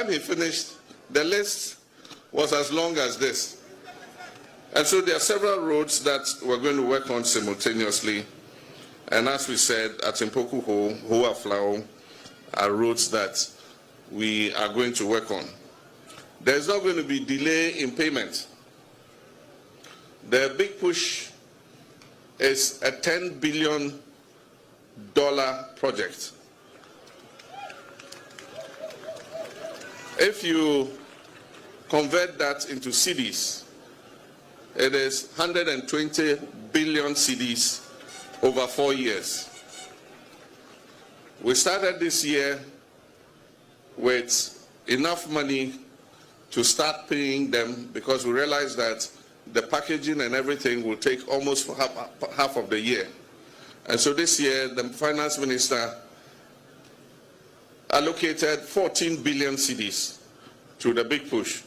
time he finished, the list was as long as this. And so there are several roads that we're going to work on simultaneously. And as we said, at Impoku Ho, Hoa Flower are roads that we are going to work on. There's not going to be delay in payment. The big push is a $10 billion project. If you convert that into cedis, it is 120 billion cedis over four years. We started this year with enough money to start paying them because we realized that the packaging and everything will take almost half, half of the year. And so this year, the finance minister allocated 14 billion cedis to the big push.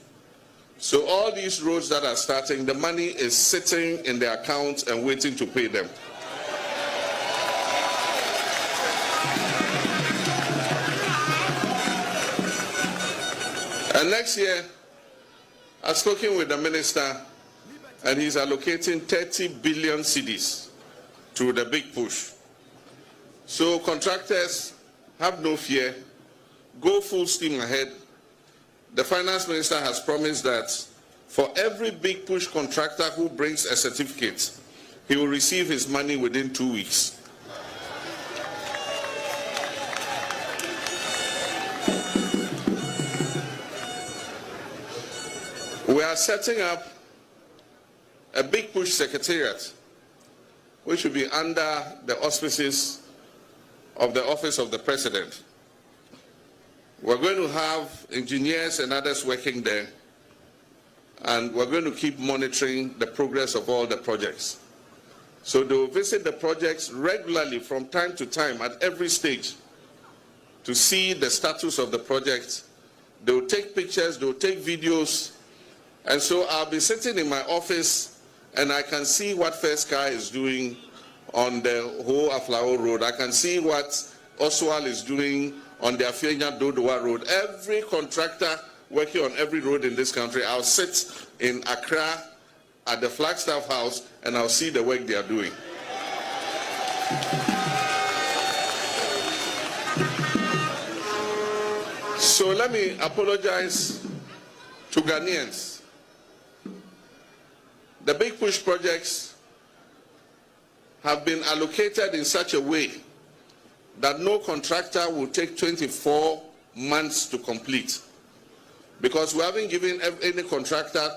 So all these roads that are starting, the money is sitting in the accounts and waiting to pay them. And next year, I've spoken with the minister, and he's allocating 30 billion cedis to the big push. So contractors have no fear, go full steam ahead. The finance minister has promised that for every big push contractor who brings a certificate, he will receive his money within two weeks. We are setting up a big push secretariat, which will be under the auspices of the office of the president. We're going to have engineers and others working there, and we're going to keep monitoring the progress of all the projects. So they will visit the projects regularly from time to time at every stage to see the status of the project. They will take pictures, they will take videos, and so I'll be sitting in my office and I can see what First Car is doing on the Ho Aflao Road. I can see what Oswal is doing on the Afienya Dodowa Road. Every contractor working on every road in this country, I'll sit in Accra at the Flagstaff House and I'll see the work they are doing. So let me apologize to Ghanaians. The big push projects have been allocated in such a way that no contractor will take 24 months to complete because we haven't given any contractor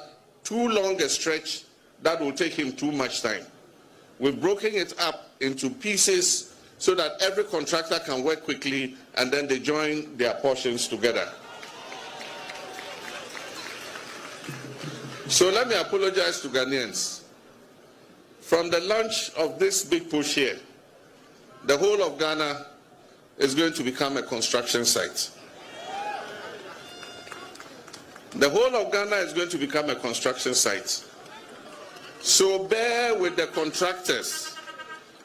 too long a stretch that will take him too much time. We've broken it up into pieces so that every contractor can work quickly and then they join their portions together. So let me apologize to Ghanaians. From the launch of this big push here, the whole of Ghana is going to become a construction site. The whole of Ghana is going to become a construction site. So bear with the contractors.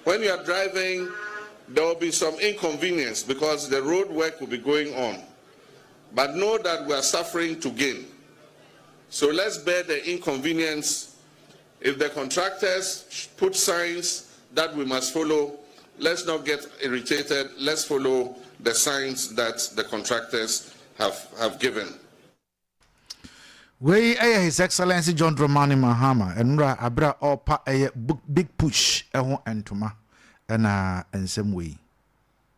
When you are driving, there will be some inconvenience because the road work will be going on. But know that we are suffering to gain. So let's bear the inconvenience. If the contractors put signs that we must follow, let's not get irritated. Let's follow the signs that the contractors have, have given. Wei ɛyɛ His Excellency John Dramani Mahama nnora abere a ɔrepa ɛyɛ big push ɛho ntoma ɛna nsɛm wei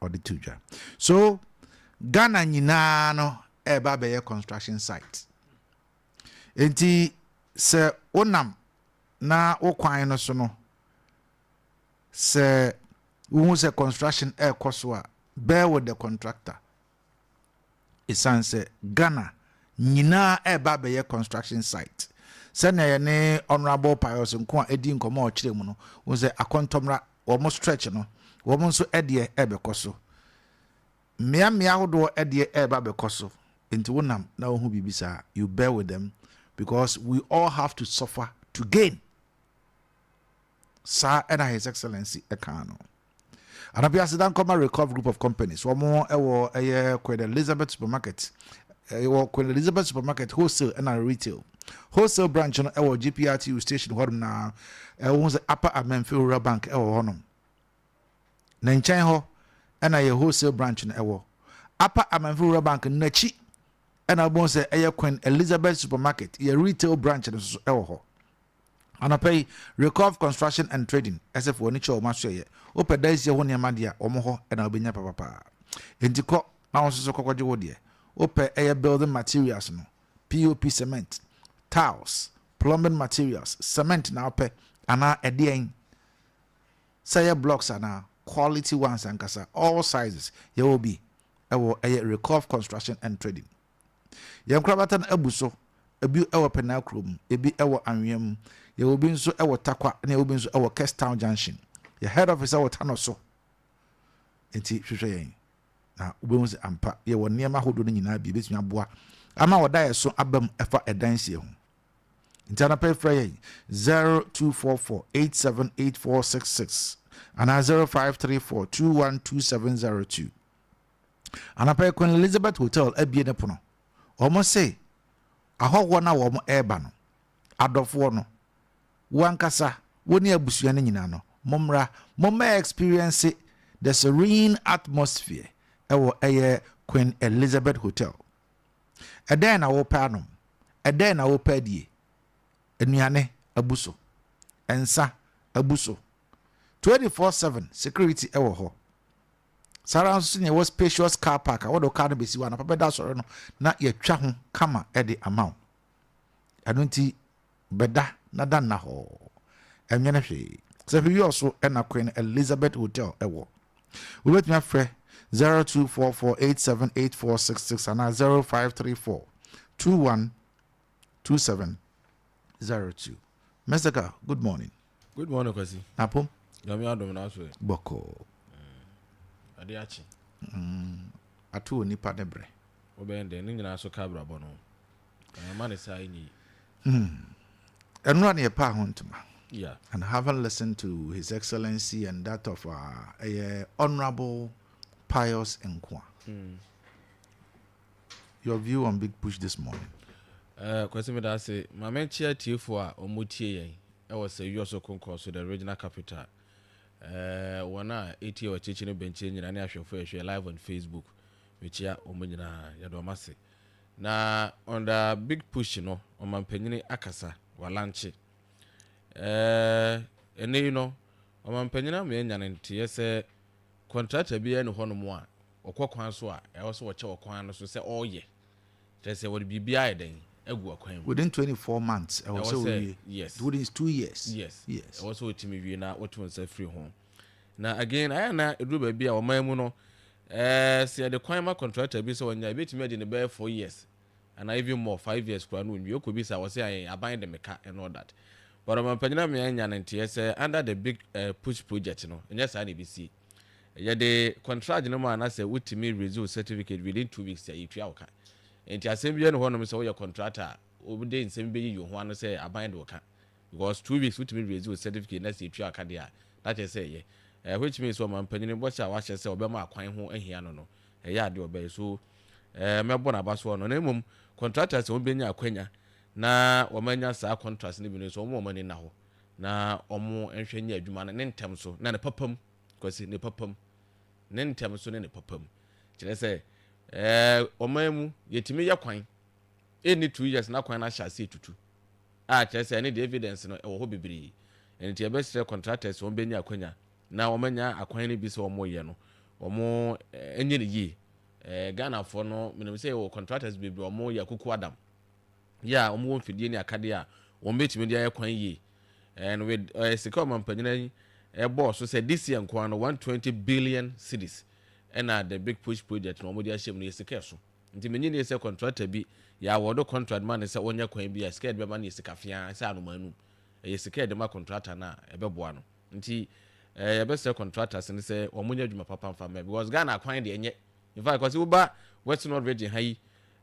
ɔde to dwa. So Ghana nyinaa no ɛreba abɛyɛ construction site nti sɛ wonam na wo kwan no so no sɛ wohu sɛ construction ɛrekɔ so a bear with the contractor ɛsiane sɛ Ghana nyinaa ɛreba abɛyɛ construction site sɛnea yɛne Honorable Pius nko a ɛdi nkɔmmɔ a ɔkyerɛ mu no wohu sɛ akɔntɔmmra wɔn stretch no wɔn nso ɛdeɛ ɛrebɛkɔ so mmeammea ahodoɔ ɛdeɛ ɛreba abɛkɔ so nti wonam na wohu biribi saa you bear with them because we all have to suffer to gain saa ɛna His Excellency ɛka no anapia aseda nkɔma Recover Group of Companies wɔn ɛwɔ ɛyɛ Queen Elizabeth Supermarket. Ɛwɔ Queen Elizabeth Supermarket wholesale ɛna retail. Wholesale branch no ɛwɔ GPRTU station hɔnom na ɛwɔ sɛ Upper Amenfi Rural Bank ɛwɔ hɔnom. Ne nkyɛn hɔ ɛna yɛ wholesale branch no ɛwɔ. Upper Amenfi Rural Bank n'akyi ɛna wɔn sɛ ɛyɛ Queen Elizabeth Supermarket, yɛ retail branch no nso ɛwɔ hɔ. Anɔpɛ yi, Recov Construction and Trading ɛsɛ fo wɔn kyɛ wɔn aso yɛ wopɛ dan sie ho nneɛma deɛ, wɔn hɔ ɛna wobɛnya papapaa. Nti kɔ na wɔn nso so kɔkɔgye wo deɛ wopɛ. Ɛyɛ building materials no, POP cement, tiles, plumbing materials, cement na wopɛ anaa ɛdeɛn, sɛ ɛyɛ blocks anaa quality ones ankasa, all sizes, yɛwɔ bi ɛwɔ ɛyɛ Recov Construction and Trading. Yɛn nkorabata no abu so. Ebi ɛwɔ Pɛnaa kurom, ebi ɛwɔ Anwea mu, yɛwɔ bi nso ɛwɔ Takwa, ɛna yɛwɔ bi nso ɛwɔ Kestown Junction. Yɛ head office ɛwɔ Tano so. Nti hwehwɛ yɛn na wobɛhu sɛ ampa yɛwɔ nneɛma ahodoɔ no nyinaa bi ebɛtumi aboa ama wɔda yɛ so aba mu ɛfa ɛdan sie ho. Nti anapa, frɛ yɛn 0244 878466 anaa 0534 212702. Anapa, Queen Elizabeth Hotel abie ne pono. Wɔn se ahɔhoɔ no a wɔn ɛreba no, adɔfoɔ no, wankasa wo ne abusua no nyinaa no, mommra momma experience the serene atmosphere ɛwɔ ɛyɛ Queen Elizabeth Hotel. Ɛdɛn na wopɛ anom? Ɛdɛn na wopɛ adie? Nnuane abu so, nsa abu so, 24/7 security ɛwɔ hɔ. Saa ara nso ne ɛwɔ spacious car park a wɔde car no bɛsi hɔ anapa bɛda asɔre no na yɛtwa ho kama ɛde ama wo. Ɛno nti bɛda na da nna hɔ, ɛnwene hwee sɛ hwee yɛ so. Ɛna Queen Elizabeth Hotel ɛwɔ, wobɛtumi afrɛ 0244878466 anaa 0534 212702. Mr. Ka, good morning. Good morning, Kwasi. Napom? Nyame adom na so. Bɔkɔɔ. Ade akye. Ato wɔ nipa ne brɛ. Wobɛyɛ dɛn ne nyinaa so ka abrabɔ no. Ɛma ne saa ɛnyɛ yi. Ɛnora ne yɛpa ho ntoma. And having listened to His Excellency and that of Honorable Pius Nkwa, your view on Big Push this morning? Kwasi, meda ase. Ma menkyea atiefoɔ a ɔmo tie yɛn ɛwɔ sɛ Wiawso Konkɔ so, the regional capital. Wɔn a ɛtie wɔ akyirikyiri no bɛnkyerɛ nyinaa ne ahwɛfoɔ a ɛhwɛ live on Facebook, mekyia wɔn nyinaa, yɛde wɔn ase. Na on the Big Push no, ɔmampanyini akasa, walaunch. Ɛnɛ yi no, ɔmampanyini ama yɛnya ne nteɛ sɛ contractor biara ne hɔnom a ɔkɔ kwan so a ɛwɔ sɛ wɔkyɛ wɔ kwan no so sɛ ɔreyɛ, kyerɛ sɛ wɔde biribiara ayɛ dɛn agu akwan mu. Within 24 months, ɛwɔ ɛwɔ sɛ sɛ wowie. Within 2 years. Ɛwɔ sɛ wɔtumi wie na wɔto nsa firi ho. Na again, ayɛ na ɛduru baabi a ɔman mu no, sɛ yɛde kwan ma contractor bi sɛ ɔnya, ebɛtumi adi ne bɛyɛ 4 years anaa even more, 5 years koraa no onwie. Okɔ bi sa wɔ sɛ ayɛ aban de meka and all that, but ɔmampanyina mmea nya ne nteɛ sɛ under the Big Push project no, ɛnyɛ saa na ɛbɛsie. Yɛde contract no mu a, na sɛ wotumi raise wo certificate within 2 weeks a, yɛtua wo ka. Nti asɛm biara ne hɔnom sɛ woyɛ contractor a wode nsɛm bɛyiyi wo ho ano sɛ aban de wo ka, because 2 weeks wotumi raise wo certificate na sɛ yɛtua wo ka deɛ a, na kyerɛ sɛ ɛyɛ which means ɔmampanyini bɔhyɛ a wahyɛ sɛ ɔbɛma akwan ho ahia no, ɛyɛ adeɛ ɔbɛyɛ so. Mɛbɔ n'aba soɔ no. Na mmom contractors a wɔbɛnya akwanya na wɔmanya saa contracts no bi no so, wɔn a wɔn ani na hɔ na wɔn nhwɛ nyɛ adwuma no ne ntɛm so na ne papam. Kwasi, ne papam, ne ntɛm so ne ne papam, kyerɛ sɛ ɔman mu yɛtumi yɛ kwan ɛnni 2 years na kwan no ahyɛ ase etutu a, kyerɛ sɛ ɛne the evidence no ɛwɔ hɔ bebree. Nti yɛbɛsrɛ contractors, wɔn bɛnya akwanya na wɔn anya akwan no bi sɛ wɔn yɛ no, wɔn ɛnyɛ ne yie. Ghanafoɔ no, menim sɛ yɛwɔ contractors bebree, wɔn yɛ akuku adam yɛ a wɔn wɔ mfidie ne akadeɛ a wɔn bɛtumi de ayɛ kwan yie. And with sika ɔmampanyina yi ɛbɔɔ so sɛ this year nkoa no, 120 billion cedis ɛna the Big Push project na wɔn de ahyɛ mu no, yɛ sika ɛso. Nti menyi ne sɛ contractor bi yɛ awɔdo contract ma ne sɛ wɔnyɛ kwan bi a, sika yɛde bɛma no yɛ sika fia sɛ anoma anum. Ɛyɛ sika yɛde ma contractor no a ɛbɛboa no. Nti yɛbɛsrɛ contractors no sɛ wɔn nyɛ adwuma papa nfa mɛ, because Ghana kwan deɛ ɛnyɛ. In fact, kɔsi woba Western North Region ha yi,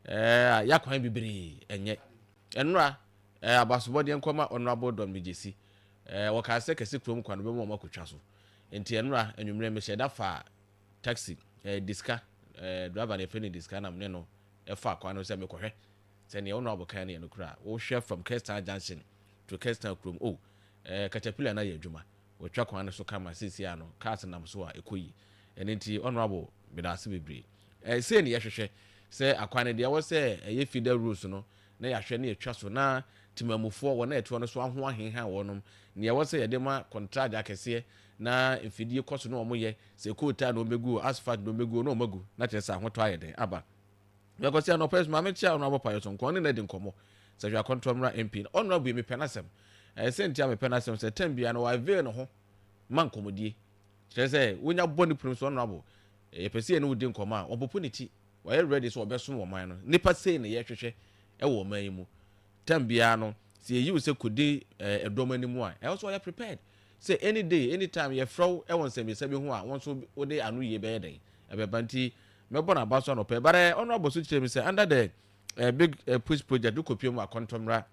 yɛ akwan bebree ɛnyɛ. Ɛnora abasobɔdeɛ nkɔma Honourable Don Megyesi, wɔkaa sɛ kɛse kurom kwan bɛma wɔn akotwa so. Nti ɛnora anwummerɛ mehyɛ da fa taxi, disika driver na yɛfrɛ no disika, nam ne no. Ɛfa kwan no sɛ mekɔhwɛ sɛ nea Honourable kan no yɛ nokorɛ a. Wohwɛ from Kirstown Junction to Kirstown kurom, oh, caterpillar no ayɛ adwuma. Wɔatwa kwan no so kama seesei ara no, cars nam so a ɛkɔ yie. Ɛno nti Honourable, meda ase bebree. Sei na yɛhwehwɛ, sɛ akwan no deɛ ɛwɔ sɛ ɛyɛ feeder roads no na yɛahwɛ na yɛatwa so na temanmufoɔ, wɔn a ɛtoɔ no so ahoahenha wɔnom, nea ɛwɔ sɛ yɛde ma kɔntragya akɛseɛ na mfidie kɔ so na wɔyɛ, sɛ coal tar na wɔbɛgu o, asphalt na wɔbɛgu o, na wɔagu, na kyerɛ sɛ ahotɔ ayɛ dɛn aba. Mekɔsi anɔpa yi so, maame kyia Honourable Payo Sonko, ɔne no adi nkɔmmɔ sɛ hwɛ akɔntɔ mmra MP no. Honourable yi, mepɛ n'asɛm. Ɛɛ, sɛ nti a mepɛ n'asɛm sɛ, tɛm biara no, wɔ-avail ne ho ma nkɔmmɔdie. Kyerɛ sɛ, wonya bɔ ne pono so, Honourable, yɛpɛ sɛ yɛne wo di nkɔmmɔ a, ɔmpopo ne ti. Wayɛ ready sɛ ɔbɛsom ɔman no. Nnipa sei na yɛhwehwɛ wɔ ɔman yi mu. Term biara no, sɛ yɛyi wo sɛ kɔdi ɛdɔm anim a, ɛwɔ sɛ ɔyɛ prepared sɛ any day, any time yɛfrɛ wo wɔ nsɛmmisa bi ho a, wo nso wode ano yie bɛyɛ dɛn? Ɛbɛba. Nti mɛbɔ no aba so anɔpa yi. But eh, Honourable so kyerɛ mi sɛ under the eh, big eh, push project wokɔpie mu akɔntɔmmra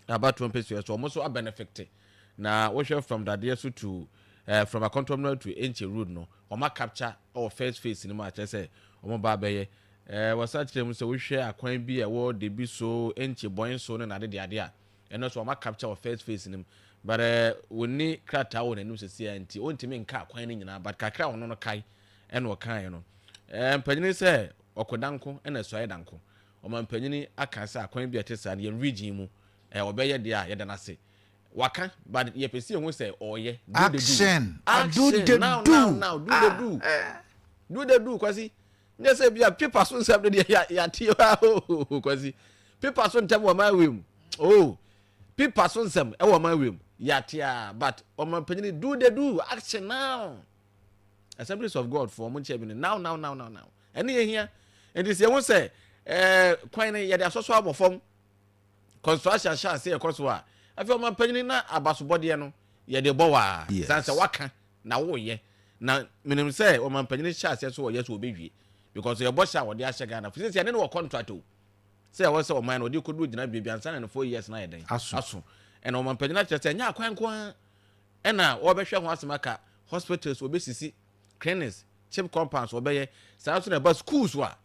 abatoɔ mpɛsua so, wɔn nso abɛnɛfekte. Na wohwɛ from dadeɛ so to eh, from akɔntɔmmra to Enche road no, wɔn acapture wɔ first phase no mu a kyerɛ sɛ wɔn ba abɛyɛ. Eh, wɔsan kyerɛ mu sɛ wohwɛ akwan bi a ɛwɔ Debi so, Enche, Bɔn so ne n'ade de ade a, ɛno nso wɔn acapture wɔ first phase no mu. But eh, wɔnni krataa wɔ n'anim sɛsi a nti ɔntumi nka akwan no nyinaa, but kakra a ɔno no kae ɛna ɔkaeɛ no. Eh, mpanyini sɛ ɔkodanko ɛna asuaeɛ danko. Ɔmampanyini aka sɛ akwan bi a ɛte saa no yɛn region mu eh, ɔbɛyɛ deɛ a yɛda no ase. Waka, but yɛpɛ sɛ yɛhu sɛ ɔreyɛ. Do the do. Action! Do Action! the Now, do! now, now, do the do. Do the do, Kwasi. Nyɛ sɛ bia paper so nsɛm no deɛ yɛate o Kwasi. Paper so ntɛm wɔ man wei mu. Oh, paper so nsɛm ɛwɔ man wei mu. Yɛate a, but ɔmampanyini do the do. Action now. Assemblies of God for ɔmo nkyɛn bi no now, now, now, now, now. Ɛne yɛhia. Nti sɛ yɛhu sɛ ɛɛ kwan no yɛde asɔsɔ abɔ fam construction ahyɛ ase ɛkɔ so a, afei ɔmampanyini na abasobɔdeɛ no yɛde bɔ waa. San sɛ waka na woyɛ. Na menim sɛ ɔmampanyini hyɛ aseɛ so wɔyɛ so wɔbɛwie because yɛbɔ hyɛ a wɔde ahyɛ Ghana fo sɛ ɛne no wɔ contract o sɛ ɛwɔ sɛ ɔman no ɔde kɔduru gyina baabi ansa na no 4 years na ayɛ dɛn Aso. Aso. Ɛna ɔmampanyini akyerɛ sɛ ɛnyɛ akwan nko ara ɛna wɔbɛhwɛ ho asɛm aka, hospitals wɔbɛsisi, clinics, chip compounds wɔbɛyɛ saa nso, na ɛba schools a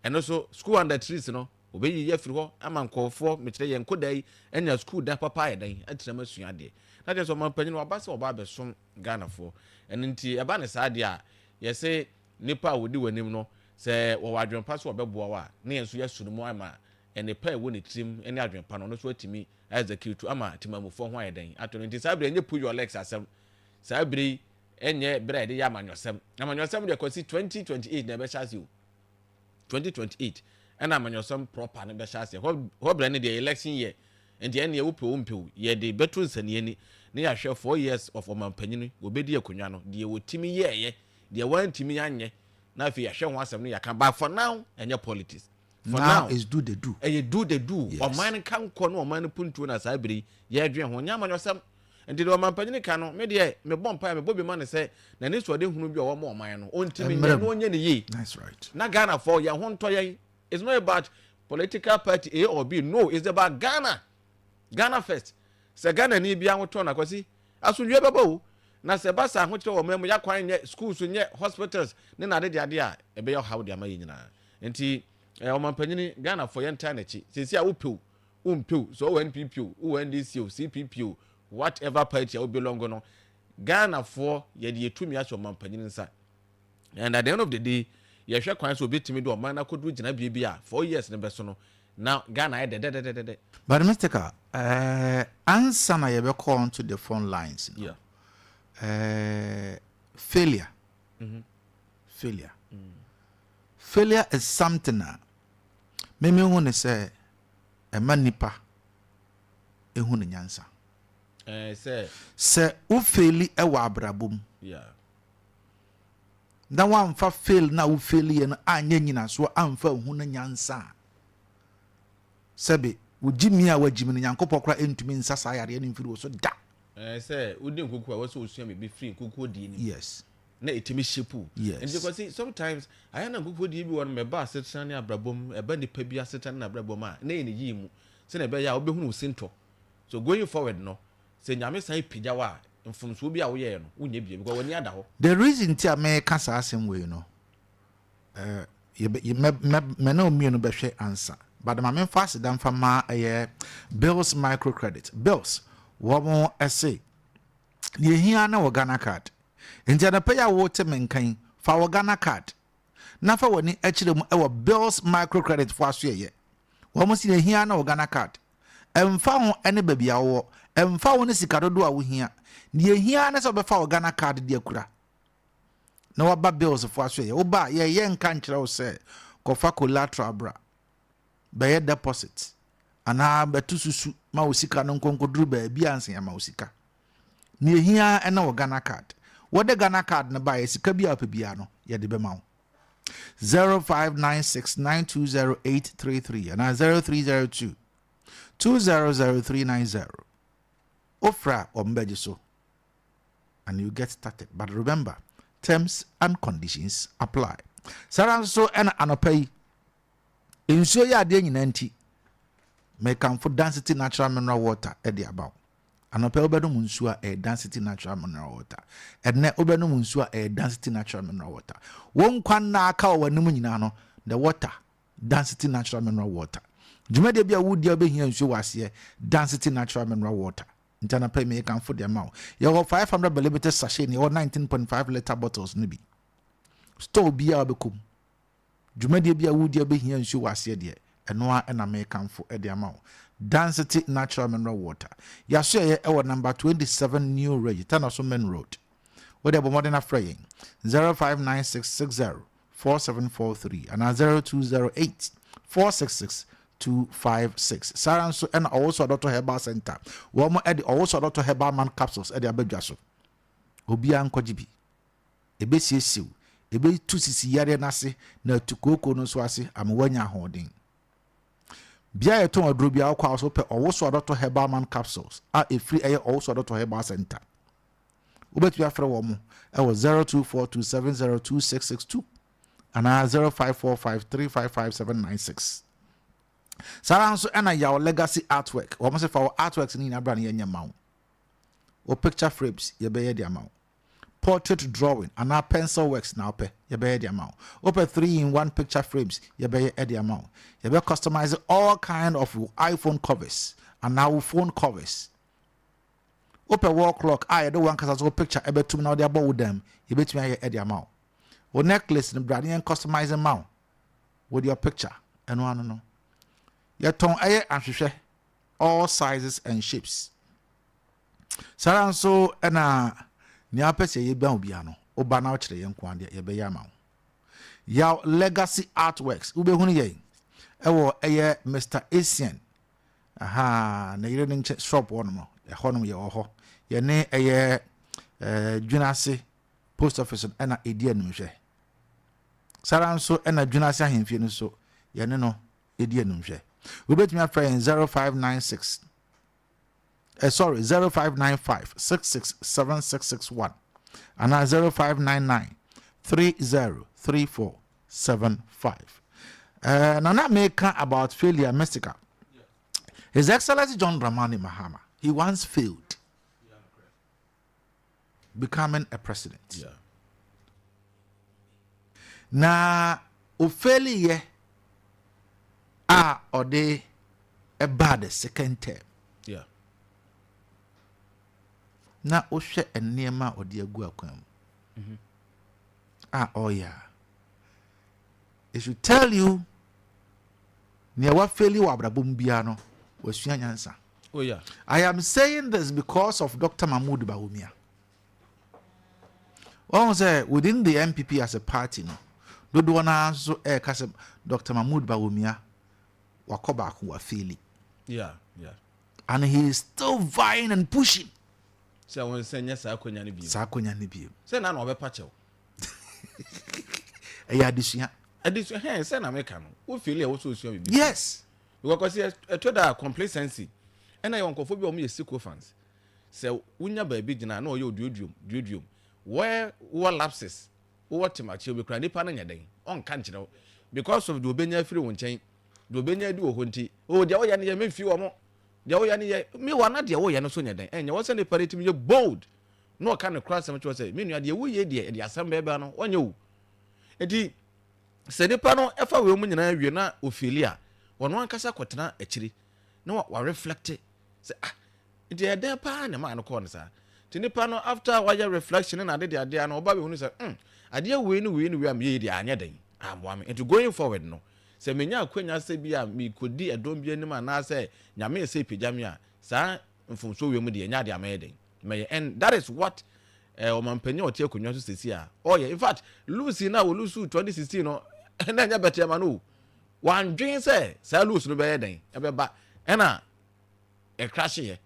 ɛno so school under trees no wɔbɛyiyi afiri hɔ ama nkɔɔfoɔ, mekyerɛ yɛn nkoda yi anya school dan papa ayɛ dɛn atena mu asua adeɛ. Na kyerɛ sɛ ɔmampanyini waba sɛ ɔba abɛsom Ghanafoɔ. Ɛno nti ɛba ne saa deɛ a, yɛse nipa a wɔdi w'anim no sɛ wɔwɔ adwempa so wɔbɛboa wo a, ne yɛn nso yɛasu no mu ama nnepa a ɛwɔ ne tirim ne adwempa no ɔno nso atumi execute ama temamufoɔ ho ayɛ dɛn ato no. Nti saa berɛ ɛnyɛ pull your legs asɛm. Saa berɛ yi ɛnyɛ berɛ a yɛde yɛ amanyɔsɛm. Amanyɔsɛm deɛ, Kwasi, 2028 na ɛbɛhyɛ ase o. 2028 ɛna amanyɔsɛm proper no bɛhyɛ ase. Hɔ hɔ berɛ no deɛ, election year nti ɛneɛ wopɛ o mpɛ o, yɛde bɛto nsania ni na yɛahwɛ 4 years of ɔmampanyini wɔbɛdi akonnwa no, deɛ wɔtumi yɛɛyɛ, deɛ wɔantumi anyɛ, na afei yɛahwɛ ho asɛm no yɛaka. But for now ɛnyɛ politics for now, now. Is do the do. Ɛyɛ do the do. Ɔman no ka nkɔ ne ɔman no puntuo na saa bere yi yɛdwen ho nyɛ amanyɔsɛm. Nti deɛ ɔmampanyini ka no, me deɛ mebɔ mpaeɛ mebɔ bi ma no sɛ n'ani so ɔde hunu bi a ɔwɔ ma ɔman no ɔntumi nyɛ Mmerɛ na mu. ɔnyɛ ne yie That's right. na Ghanafoɔ yɛn ho ntɔ yɛn. It's not about political party A or B, no, it's about Ghana, Ghana first. Sɛ Ghana ni bi ahotɔ na Kwasi asomdwe bɛbɔ o, na sɛ ɛba sɛ ahokyerɛ wɔ ɔman mu, yɛakwan nyɛ, schools nyɛ, hospitals ne n'ade de ade a ɛbɛyɛ ɔhaw de ama yɛn nyinaa. Nti ɔmampanyini, Ghanafoɔ yɛntaa n'akyi sɛsi a wopɛw wompɛw, sɛ ɔwɔ NPP o, wowɔ NDC o, CPP o, whatever party a wo belong no, Ghanafoɔ yɛde yɛtumi ahyɛ ɔmampanyini nsa and at the end of the day yɛhwɛ kwan sɛ obɛtumi de ɔman no akɔduru gyinabea bi a 4 years no bɛso no na Ghana ayɛ dɛdɛdɛdɛdɛ. But Mr. Ka, ansa na yɛbɛkɔ on to the phone lines no, failure, failure, failure is something a meme hu ne sɛ ɛma nipa ehu ne nyansa. Sɛ Sɛ wo fail ɛwɔ abrabɔ mu na wamfa fail na wo fail yɛ no anyɛ nyinasoɔ amfa hu no nyansa a, sɛbe wogye mi a wagyi mi no, Nyankopɔn koraa ɛntumi nsa saa yareɛ no mfiri wo so da. Sɛ wodi nkukuo a, wɔsɛ osua biribi firi nkukuo die no mu na ɛtumi shape wo. Nti Kwasi, sometimes ayɛ na nkukuo die bi wɔ no mɛba asetena ne abrabɔ mu, ɛba nipa bi asetena ne n'abrabɔ mu a, na yɛ ne yie mu sɛnea ɛbɛyɛ a wobɛhunu wo sintɔ. So going forward no, sɛ Nyame san pagya wo a, mfomsoɔ bi a woyɛɛ no wonyɛ bie because w'ani ada hɔ. The reason ti a meka saa asɛm wei no, Mɛ ne mmienu bɛhwɛ ansa, but ma memfa aseda mfa ma ɛyɛ Bills Microcredit. Bills wɔn ɛse deɛ ehia ne wɔ Ghana Card. Nti anɔpɛ yi a wɔte me nkan, fa wɔ Ghana Card na fa w'ani akyerɛ mu ɛwɔ Bills Microcredit fo aso. Yɛyɛ wɔn si deɛ ehia ne wɔ Ghana Card. Ɛmfa ho ne baabi a wɔwɔ, ɛmfa ho ne sika dodoɔ a wohia, deɛ ehia ne sɛ wɔbɛfa wɔ Ghana Card de akura na waba Bills fo aso. Yɛ woba a, yɛyɛ nka nkyerɛ wo sɛ kɔfa collateral bra bɛyɛ deposit anaa bɛto susu ma wo sika no nkonkoduru baabi ansa yɛma wo sika. Nea ehia ɛna wɔ Ghana Card. Wɔde Ghana Card no baeɛ, sika bi a wopɛ biara no, yɛde bɛma wo. 0596920833 anaa 0302 200390. Wofrɛ a, wɔn bɛgye so and you get started. But remember, terms and conditions apply. Saa nso ɛna anɔpa yi, nsuo yɛ adeɛ nyinaa nti mekamfo Density Natural Mineral Water ɛde aba wo. Anɔpa yi wobɛnom nsuo a ɛyɛ Density Natural Mineral Water. Ɛnɛ wobɛnom nsuo a ɛyɛ Density Natural Mineral Water. Wɔn nkwa nna aka wɔ w'anim nyinaa no, the water, Density Natural Mineral Water. Dwumadie bi a wodi a wobɛhia nsuo wɔ aseɛ, Density Natural Mineral Water. Nti anɔpa yi mekamfo deɛ ma wo. Yɛwɔ 500 milliliter sachet ne yɛwɔ 19.5 litre bottles no bi. Store biara wobɛkɔ mu, dwumadie bi a wodi a wobɛhia nsuo wɔ aseɛ deɛ, ɛno a ɛna mekamfo de ama wo, Density Natural Mineral Water. Yɛaso yɛyɛ ɛwɔ number 27 New Ridge, Tanoso Main Road. Wode bɔ mmɔden afrɛ yɛn 059660 4743 anaa 0208 466 256. Saa nso ɛna Ɔwɔ Adɔtɔ Herbal Center, wɔn ɛde Ɔwɔ Adɔtɔ Herbal Man capsules ɛde abɛdwa so. Obiara nkɔgye bi. Ebɛsiesie wo, ɛbɛtu sisi yareɛ n'ase na atu kooko no nso ase ama woanya ahoɔden. Bea yɛtɔn aduro bi a wokɔ a so pɛ Ɔwɔ Adɔtɔ Herbal Man capsules a ɛfiri ɛyɛ Ɔwɔ Adɔtɔ Herbal Center. Wobɛtumi afrɛ wɔ mo ɛwɔ 0242702662 anaa 0545355796. Saa nso ɛna Yaw Legacy Artwork, wɔn sɛ fa wɔ artworks no nyinaa bra no, yɛnyɛ ma wo. Wɔ picture frames, yɛbɛyɛ de ama wo. Portrait drawing anaa pencil works na wopɛ, yɛbɛyɛ de ama wo. Wopɛ 3 in 1 picture frames, yɛbɛyɛ de ama wo. Yɛbɛ customize all kind of iPhone covers anaa wo phone covers. Wopɛ wall clock a yɛde wɔn ankasa so picture ɛbɛtum na wɔde abɔ wo dam, yɛbɛtumi ayɛ de ama wo. Wo necklace no, bra ne yɛn customize ma wo with your picture. Ɛno ano no, yɛtɔn ɛyɛ ahwehwɛ, all sizes and shapes. Saa nso ɛna nea apɛ sɛ yɛbɛn obiara no, woba na wokyerɛ yɛn nko adeɛ, yɛbɛyɛ ama wo. Yaw Legacy Artworks, wobɛhunu yɛn ɛwɔ ɛyɛ Mr Asian aha na yere no nkyɛn shop hɔ nom. Ɛhɔ nom yɛwɔ hɔ. Yɛne ɛyɛ Dwenase Post Office no ɛna ɛdi animhwɛ. Saa nso ɛna Dwenase ahemfie no so, yɛne no ɛdi animhwɛ. Wobɛtumi afrɛ yɛn 0596, sorry, 0595 667661 anaa 0599 303475. Nana, meka about failure mystical. His Excellency John Dramani Mahama, he once failed becoming a president. Na ofail a ɔde ɛbaa the second term, na wohwɛ nneɛma a ɔde agu akwan mu a ɔyɛ a, it should tell you nea wafail wɔ abrabɔ mu biara no, wasua nyansa. I am saying this because of Dr. Mahmoud Bawumia. Wɔn sɛ within the NPP as a party no, dodoɔ naa nso ɛɛka sɛ Dr. Mahmoud Bawumia wakɔ baako, wafail. And he is still vying and pushing. Sɛ wɔn nsɛ nyɛ saa akonnwa no bio. Saa akonnwa no bio. Sɛ na ɔbɛpa kyɛw. Ɛyɛ adesua. Adesua hɛn sɛ na meka no, wo fail a, wɔsɔ osua bibi. Because ɛtɔ da complacency ɛna yɛ nkɔfo bi a wɔn yɛ sycophants sɛ wonya baabi gyina na ɔyɛ oduoduom duoduom, wɔyɛ wɔ lapses, wowɔ temakyɛw bi kora, nipa no nyɛ den ɔnka nkyerɛ wo because of deɛ obɛnya afiri wo nkyɛn, deɛ obɛnya adi wɔ hɔ. Nti o, deɛ woyɛ no yɛ memfi wɔ mo, deɛ woyɛ no yɛ mi wɔ na deɛ woyɛ no so nyɛ den. Ɛnyɛ wɔ sɛ nipa no tumi yɛ bold na ɔka ne kora asɛm kyerɛ sɛ, me nua, deɛ woyɛ deɛ ɛde asɛm bɛɛbɛa no wɔnyɛ wo. Nti Sɛ nipa no ɛfa wei mu nyinaa wie na ofeeli a, ɔno ankasa kɔtena akyiri na wa wa reflect sɛ, ah, nti ɛyɛ dɛn paa na ɛmaa no kɔɔ no saa? Nti nipa no, after wayɛ reflection na ade de adeɛ no, ɔba bɛhunu sɛ adeɛ wei ne wei ne wei a meyɛ yi deɛ, anyɛ dɛn ammoa me. Nti going forward no, sɛ menya akwanya sɛ bi a mekɔdi ɛdɔm bi anim anaasɛ Nyame sɛ pagya me a, saa mfomsoɔ wei mu deɛ, ɛnyɛ adeɛ a mɛyɛ dɛn mɛyɛ. And that is what ɔmampanyin a ɔte akonnwa so sisi a ɔyɛ. In fact, lose na wɔlose 2016 no na ɛnyɛ bɛtɛ ma no o. Wandwen sɛ saa lose no bɛyɛ dɛn ɛbɛba, ɛna ɛkrahyeɛ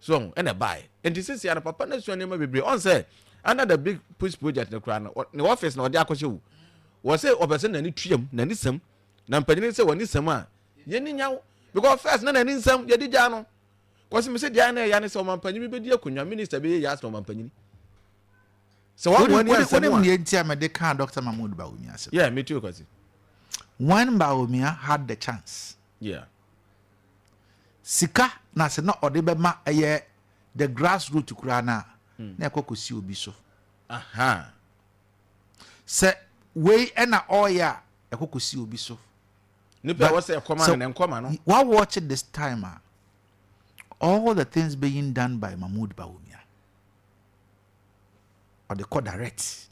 so, ɛna ɛbaeɛ. Nti sisi ano, papa no asua nneɛma bebree. Ɔn sɛ under the Big Push project no koraa no, ne office na ɔde akɔhyɛ wo wɔ sɛ ɔpɛ sɛ n'ani tuam, n'ani sɛm na mpanyin sɛ wɔn ani sɛm a yɛni nyaw, because first na n'ani nsɛm yɛde gya no kɔsi mi sɛ deɛ na ɛyɛ ne sɛ ɔmampanyin bi bɛdi akonnwa, minister bɛyɛ yɛ asɛ ɔmampanyin sɛ wɔn wɔn ani asɛm. Wonim deɛ nti a mede kaa Dr. Mahmood Bawumia asɛm? Yeah, me too, Kwasi. When Bawumia had the chance, sika na sɛ na ɔde bɛma ɛyɛ the grassroot koraa no a, na ɛkɔ kɔsi obi so. Sɛ wei ɛna ɔreyɛ a, ɛkɔ kɔsi obi so. Nipa a wɔsɛ ɛkɔma no na nkɔma no. Wa watch it this time a, all the things being done by Mahmood Bawumia, ɔde kɔ direct.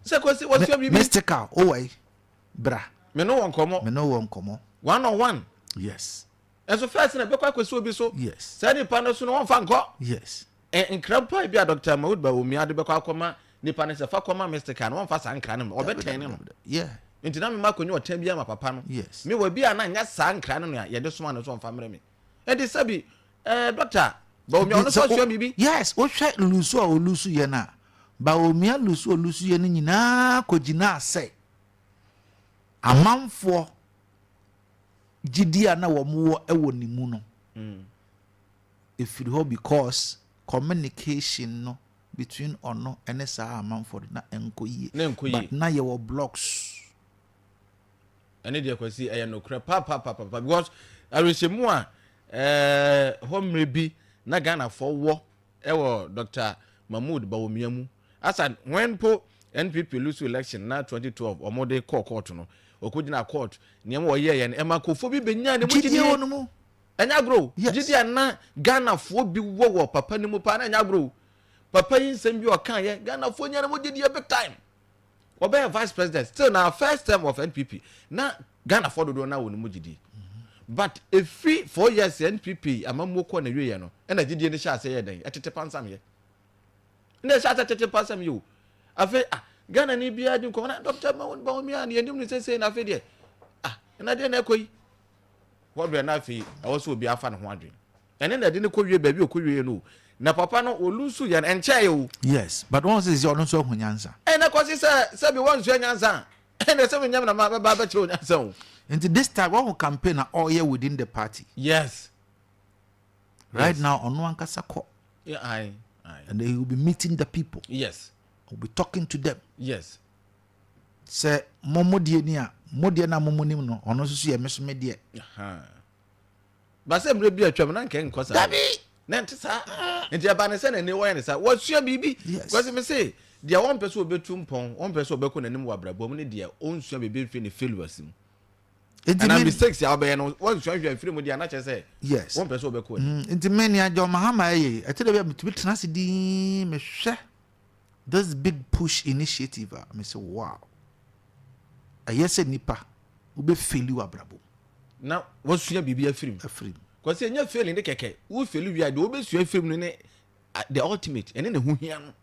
Sɛ Kwasi wɔsua biribi. Mystical owɔ yi bra. Me no wɔ nkɔmɔ. Me no wɔ nkɔmɔ. One on one. Ɛnso first na ɛbɛkɔ akɔsi obi so. Saa nipa no so no, wɔnfa nkɔ. Nkra mpo a bi a Dr. Mahmood Bawumia de bɛkɔ akɔma nipa no sɛ fa kɔma Mystical no, wɔnfa saa nkra no ma, ɔbɛtɛn ne no. Nti na mema akonnwa ɔtɛn bi ama papa no. Me wɔ bi a na nyɛ saa nkra no na yɛde soma no so ɔmfa mmerɛ me. Ɛnti sɛbi Dr. Bawumia, ɔno nso asua biribi. Yes, wohwɛ lose a ɔlose yɛ no a, Bawumia lose a ɔlose yɛ no nyinaa kɔgyinaa sɛ amanfoɔ gyidi a na wɔn wɔ wɔ ne mu no ɛfiri hɔ, because communication no between ɔno ne saa amanfoɔ no na ɛnkɔ yie. Na ɛnkɔ yie. But na yɛwɔ blocks. Ɛne deɛ, Kwasi, ɛyɛ nokorɛ paapaapaapa, because awerɛhyɛmu a hɔ mmerɛ bi na Ghanafoɔ wɔ ɛwɔ Dr. Mahmood Bawumia mu, asa when po NPP lose election na 2012 ɔmo de kɔɔ court no, ɔkɔgyina court, nneɛma wɔyɛɛ yɛ no ɛma nkurɔfoɔ bi bɛnya ne mu gyidie gyidie wɔ no mu. Ɛnyɛ agorɔ o. Gyidie a na Ghanafoɔ bi wɔ wɔ papa no mu paa na ɛnyɛ agorɔ o. Papa yi, nsɛm bi a ɔka yɛ, Ghanafoɔ nya ne mu gyidie big time. Wɔbɛyɛ vice president, still na first term of NPP na Ghanafoɔ dodoɔ na wɔ ne mu gyidie, but efi 4 years NPP amammuo kɔɔ na wieɛ no, ɛna gyidie no hyɛ ase yɛ dɛn, ɛtete pansam yɛ, ɛna ɛhyɛ ase tete pansam yɛ o. Afei, ah, Ghana ni biara di nkɔmɔ na Dr. Mahmood Bawumia ne yɛnim no sɛsɛ, na afei deɛ, ah, ɛna deɛ na ɛkɔ yi hɔ berɛ na afei ɛwɔ sɛ obi afa ne ho adwene, ɛne na ɛde ne kɔ wie baabi a ɔkɔ wie no o. Na papa no ɔlose yɛn ɛnkyɛɛ o. Yes, but wɔn sɛ ɔno nso ahu nyansa. Ɛna kɔsi sɛ sɛbi wɔnsua nyansa a, ɛna sɛ menyam na ma bɛba bɛkyerɛ o nyansa o. Nti this time wɔn campaign na ɔyɛ within the party. Right now ɔno ankasa kɔ. Yeah, aye, aye. And he will be meeting the people. He will be talking to them. Sɛ mo mo deɛ ni a, mo deɛ na mo mo nim no, ɔno nso so yɛ me so me deɛ. Ba sɛ mmerɛ bi atwam na nkɛ nkɔ saa. Dabi. Na nte saa. Nti ɛba ne sɛ n'ani wɔyɛ ne saa, wɔsua biribi. Kwasi, me se deɛ wɔmpɛ sɛ wɔbɛtu mpɔn, wɔmpɛ sɛ wɔbɛkɔ n'anim wɔ abrabɔ mu ne deɛ ɔnsua biribi mfiri ne failures mu. Nti anaa me mistakes a wɔbɛyɛ no, wɔnsua hwɛ mfiri mu deɛ, anakyɛ sɛ wɔmpɛ sɛ wɔbɛkɔ anim. Nti me nea John Mahama ɛyɛ yi, ɛte dɛ bi a metumi tena ase dinn mehwɛ this Big Push initiative a, me sɛ wow, ɛyɛ sɛ nipa wobɛfail wɔ abrabɔ mu na wɔsua biribi afiri mu. Afiri mu. Kwasi, ɛnyɛ failing ne kɛkɛ. Wo fail wie a, deɛ wobɛsua afiri mu no ne the ultimate, ɛne ne ho hia no.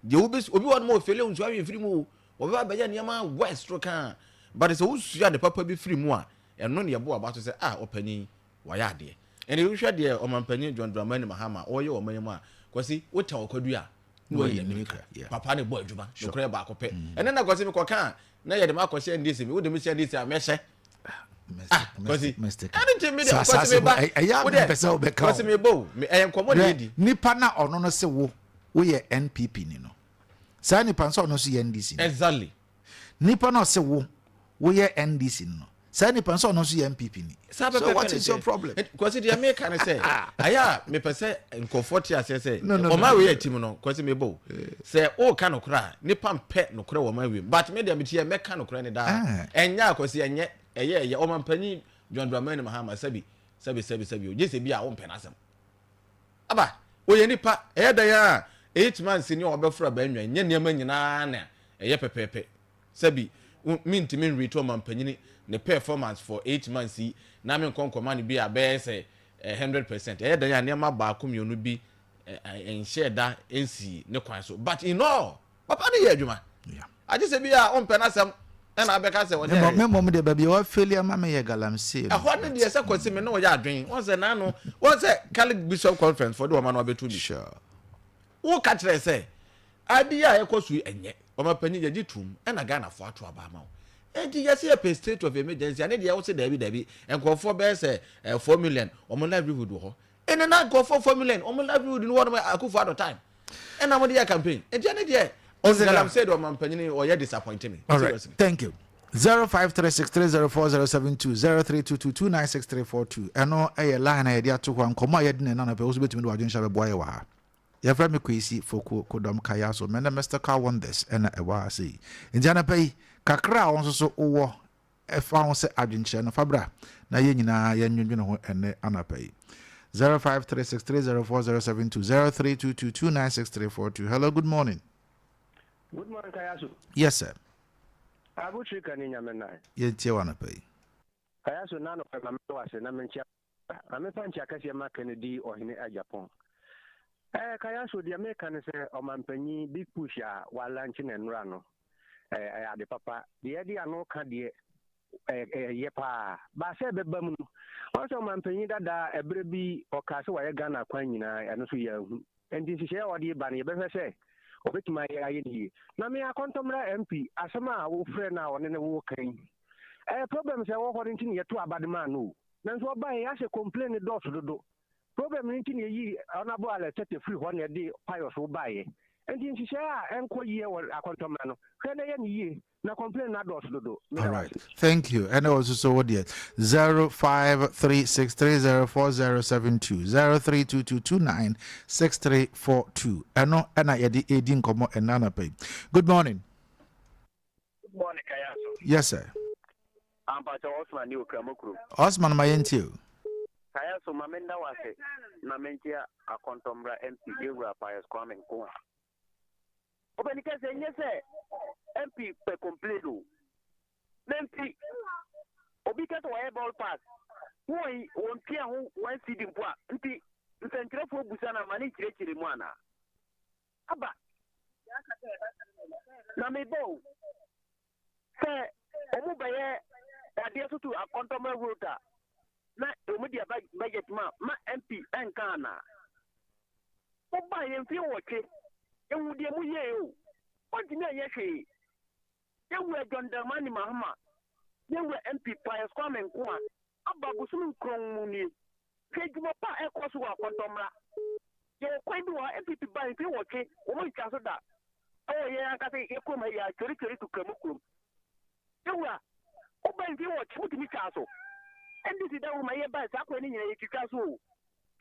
Deɛ wobɛsua, obi wɔ no ma ɔfail, nsua hwee mfiri mu o, wɔbɛba bɛyɛ nneɛma worse toro kaa, but sɛ wosua ne papa bi firi mu a, ɛno ne yɛbɔ aba so sɛ, ah, ɔpanyin wayɛ adeɛ. Ɛne wohwɛ deɛ ɔmampanyin John Dramani Mahama ɔyɛ wɔ ɔman mu a, Kwasi, wotɛn ɔkwadu a na wayi Wayi n'amirika. n'amirika, yeah. Papa ne bɔ adwuma nokorɛ baako pɛ. Ɛne na Kwasi, mekɔka a na yɛde me akɔhyɛ NDC mi, wode me hyɛ NDC a, mɛhyɛ. Ah, Kwasi, ɛne nti mi deɛ, Kwasi, meba. Ɛyɛ a Wo deɛ, mempɛ sɛ wobɛka Kwasi, o. meba o. Ɛyɛ nkɔmmɔ na Hwɛ, yɛdi. nipa na ɔno no se wo woyɛ NPP ni no, saa nipa nso ɔno nso yɛ NDC ni. Nipa na ɔse wo woyɛ NDC ni no. Saa nipa nso ɔno nso yɛ NPP ni. Saa So pɛpɛpɛ what ne is your teɛ. problem? Kwasi deɛ meka ne sɛ ayɛ a mepɛ sɛ nkurɔfoɔ te aseɛ sɛ No, no, no, ɔma no, wei no. atim no Kwasi mebɔ o sɛ woka nokorɛ a nipa mpɛ nokorɛ wɔ ɔman wei mu but me deɛ meteɛ mɛka nokorɛ ne daa Ah. ɛnyɛ a Kwasi ɛnyɛ ɛyɛ ɛyɛ ɔmampanyin John Dramani Mahama sɛbi sɛbi sɛbi sɛbi o gye sɛ bi a wompɛ n'asɛm aba oyɛ nipa ɛyɛ dan a 8 months ni a ɔbɛforo abɛnwa nyɛ nneɛma nyinaa na ɛyɛ pɛpɛɛpɛ. Sɛbi mintimi nrate ɔmampanyini ne performance for 8 months yi na me nkɔ nkɔma no bi a bɛyɛ sɛ 100%. Ɛyɛ dan a nneɛma baako mmienu bi nhyɛ da nsi ne kwan so, but in all papa ne yɛ adwuma. Agye sɛ bi a ɔmpɛ n'asɛm ɛna abɛka sɛ ɔnyɛ. Me mmom deɛ, baabi a wafail ama me yɛ galamsey no. Ɛhɔ ne deɛ sɛ Kwasi me ne ɔyɛ adwen wɔn sɛ n'ano wɔn sɛ Catholic Bishop Conference fɔ de wɔn ano abɛto bi. Woka kyerɛ sɛ adeɛ a ɛkɔ so yi ɛnyɛ ɔmapanyin yɛgye tom ɛna Ghanafoɔ ato aba ama wo, enti yɛsɛ yɛpɛ state of emergency ane deɛ wose daabi daabi. Nkurɔfoɔ bɛyɛ sɛ 4 million ɔmo livelihood wɔ hɔ ɛne na nkurɔfoɔ 4 million ɔmo livelihood no wɔ nom Akufo Addo time ɛna mo de yɛ campaign, enti ɛne deɛ galamsey de ɔmapanyin ɔyɛ disappoint me. All right. Seriously. Thank you. 0536304072, 0322296342. Ɛno ɛyɛ line a yɛde ato hɔ a nkɔmmɔ a yɛde ne nana pɛ wo so bɛtumi de wadwenhyɛ bɛboa yɛ wɔ ha. Yɛfrɛ me Kwesi Foko Kodɔm Kaya so mene Mr. Car Wonders ɛna ɛwɔ ha sei. Nti anapa yi kakra a wɔn nso so wowɔ ɛfa ho sɛ adwenkyerɛ no fa bra na yɛn nyinaa yɛndwendwene ho ɛnɛ anapa yi. 0536304072, 0322296342. Hello, good morning. Good morning, Kayasu. Yes, sir. Abu Trika ni nyame nan. Yɛntie wɔ anapa yi. Kayasu na no ma me wase na me nkyia. Na me fa nkyia kɛseɛ ma Kennedy ɔhene Agyapong. Kayasu, deɛ meka ne sɛ ɔmampanyin Big Push a walaunch ne nnora no. Ɛyɛ ade papa. Deɛ ɛde ano ka deɛ ɛyɛ paa. Baasa ɛbɛba mu no. Wɔn sɛ ɔmampanyin dada ɛberɛ bi ɔkaa sɛ wayɛ Ghana kwan nyinaa, ɛno nso yɛ ahu. Nti nhyehyɛeɛ a ɔde ba no, yɛbɛhwɛ sɛ ɔbɛtumi ayɛ ne yie. Na me Akɔntɔmmra MP asɛm a wofrɛ no a ɔne ne wo ka yi, problem sɛ ɛwɔ hɔ no nti ne yɛto aba de maa no o. Nanso ɔbaeɛ yɛahyɛ complain no dɔɔso dodo. Problem no nti ne yɛyi Honorable Alex Tete firi hɔ na yɛde Pius wo baeɛ. Nti nhyehyɛeɛ a ɛnkɔ yie wɔ Akɔntɔmmra no, hwɛ na ɛyɛ ne yie na complain no adɔɔso dodo. All right. Thank you. And also so what dear 0536304072, 0322296342. Ɛno ɛna yɛde edi nkɔmɔ ɛna anapa yi. Good morning. Good morning, Kayaso. Yes, sir. Ampakyɛ, Osman ne okura kurom. Osman, ma yɛntie o. Kayaso, ma menda wase na menkyia Akɔntɔmmra MP Ewura Pius Kwame Nkrumah. Ɔbɛni kɛsɛ nyɛ sɛ MP pɛ complain o. Na MP obi kɛsɛ wɔyɛ bypass. Wɔn wɔn tua ho 1 cedi mpo a nti nsɛntwerɛfoɔ busa na ma ne nkyerɛkyerɛ mu ana. Aba. Na mebɔ o. Sɛ ɔmo bɛyɛ adeɛ so to Akɔntɔmmra road a na ɔmo de aba budget mu a ma MP ɛnka ana. Woba yɛn mfie 8 ehu deɛ mu yie o, wɔntumi anyɛ hwee. Yɛwura John Dramani Mahama, yɛwura MP Pius Kwame Nkrumah aba bosom 9 mu nie, hwɛ adwuma pa a ɛkɔ so wɔ Akɔntɔmmra. Yɛwɔ kwan bi wɔ ha, NPP ba mfie 8 wɔn ntwa so da ɛwɔ yɛn ankasa yɛ kurom ha yi a Tweri to Kramu kurom. Yɛwura, woba mfie 8 mutumi twa so. NDC da wo ma yɛba saa kwan no nyinaa yɛtwitwa so o.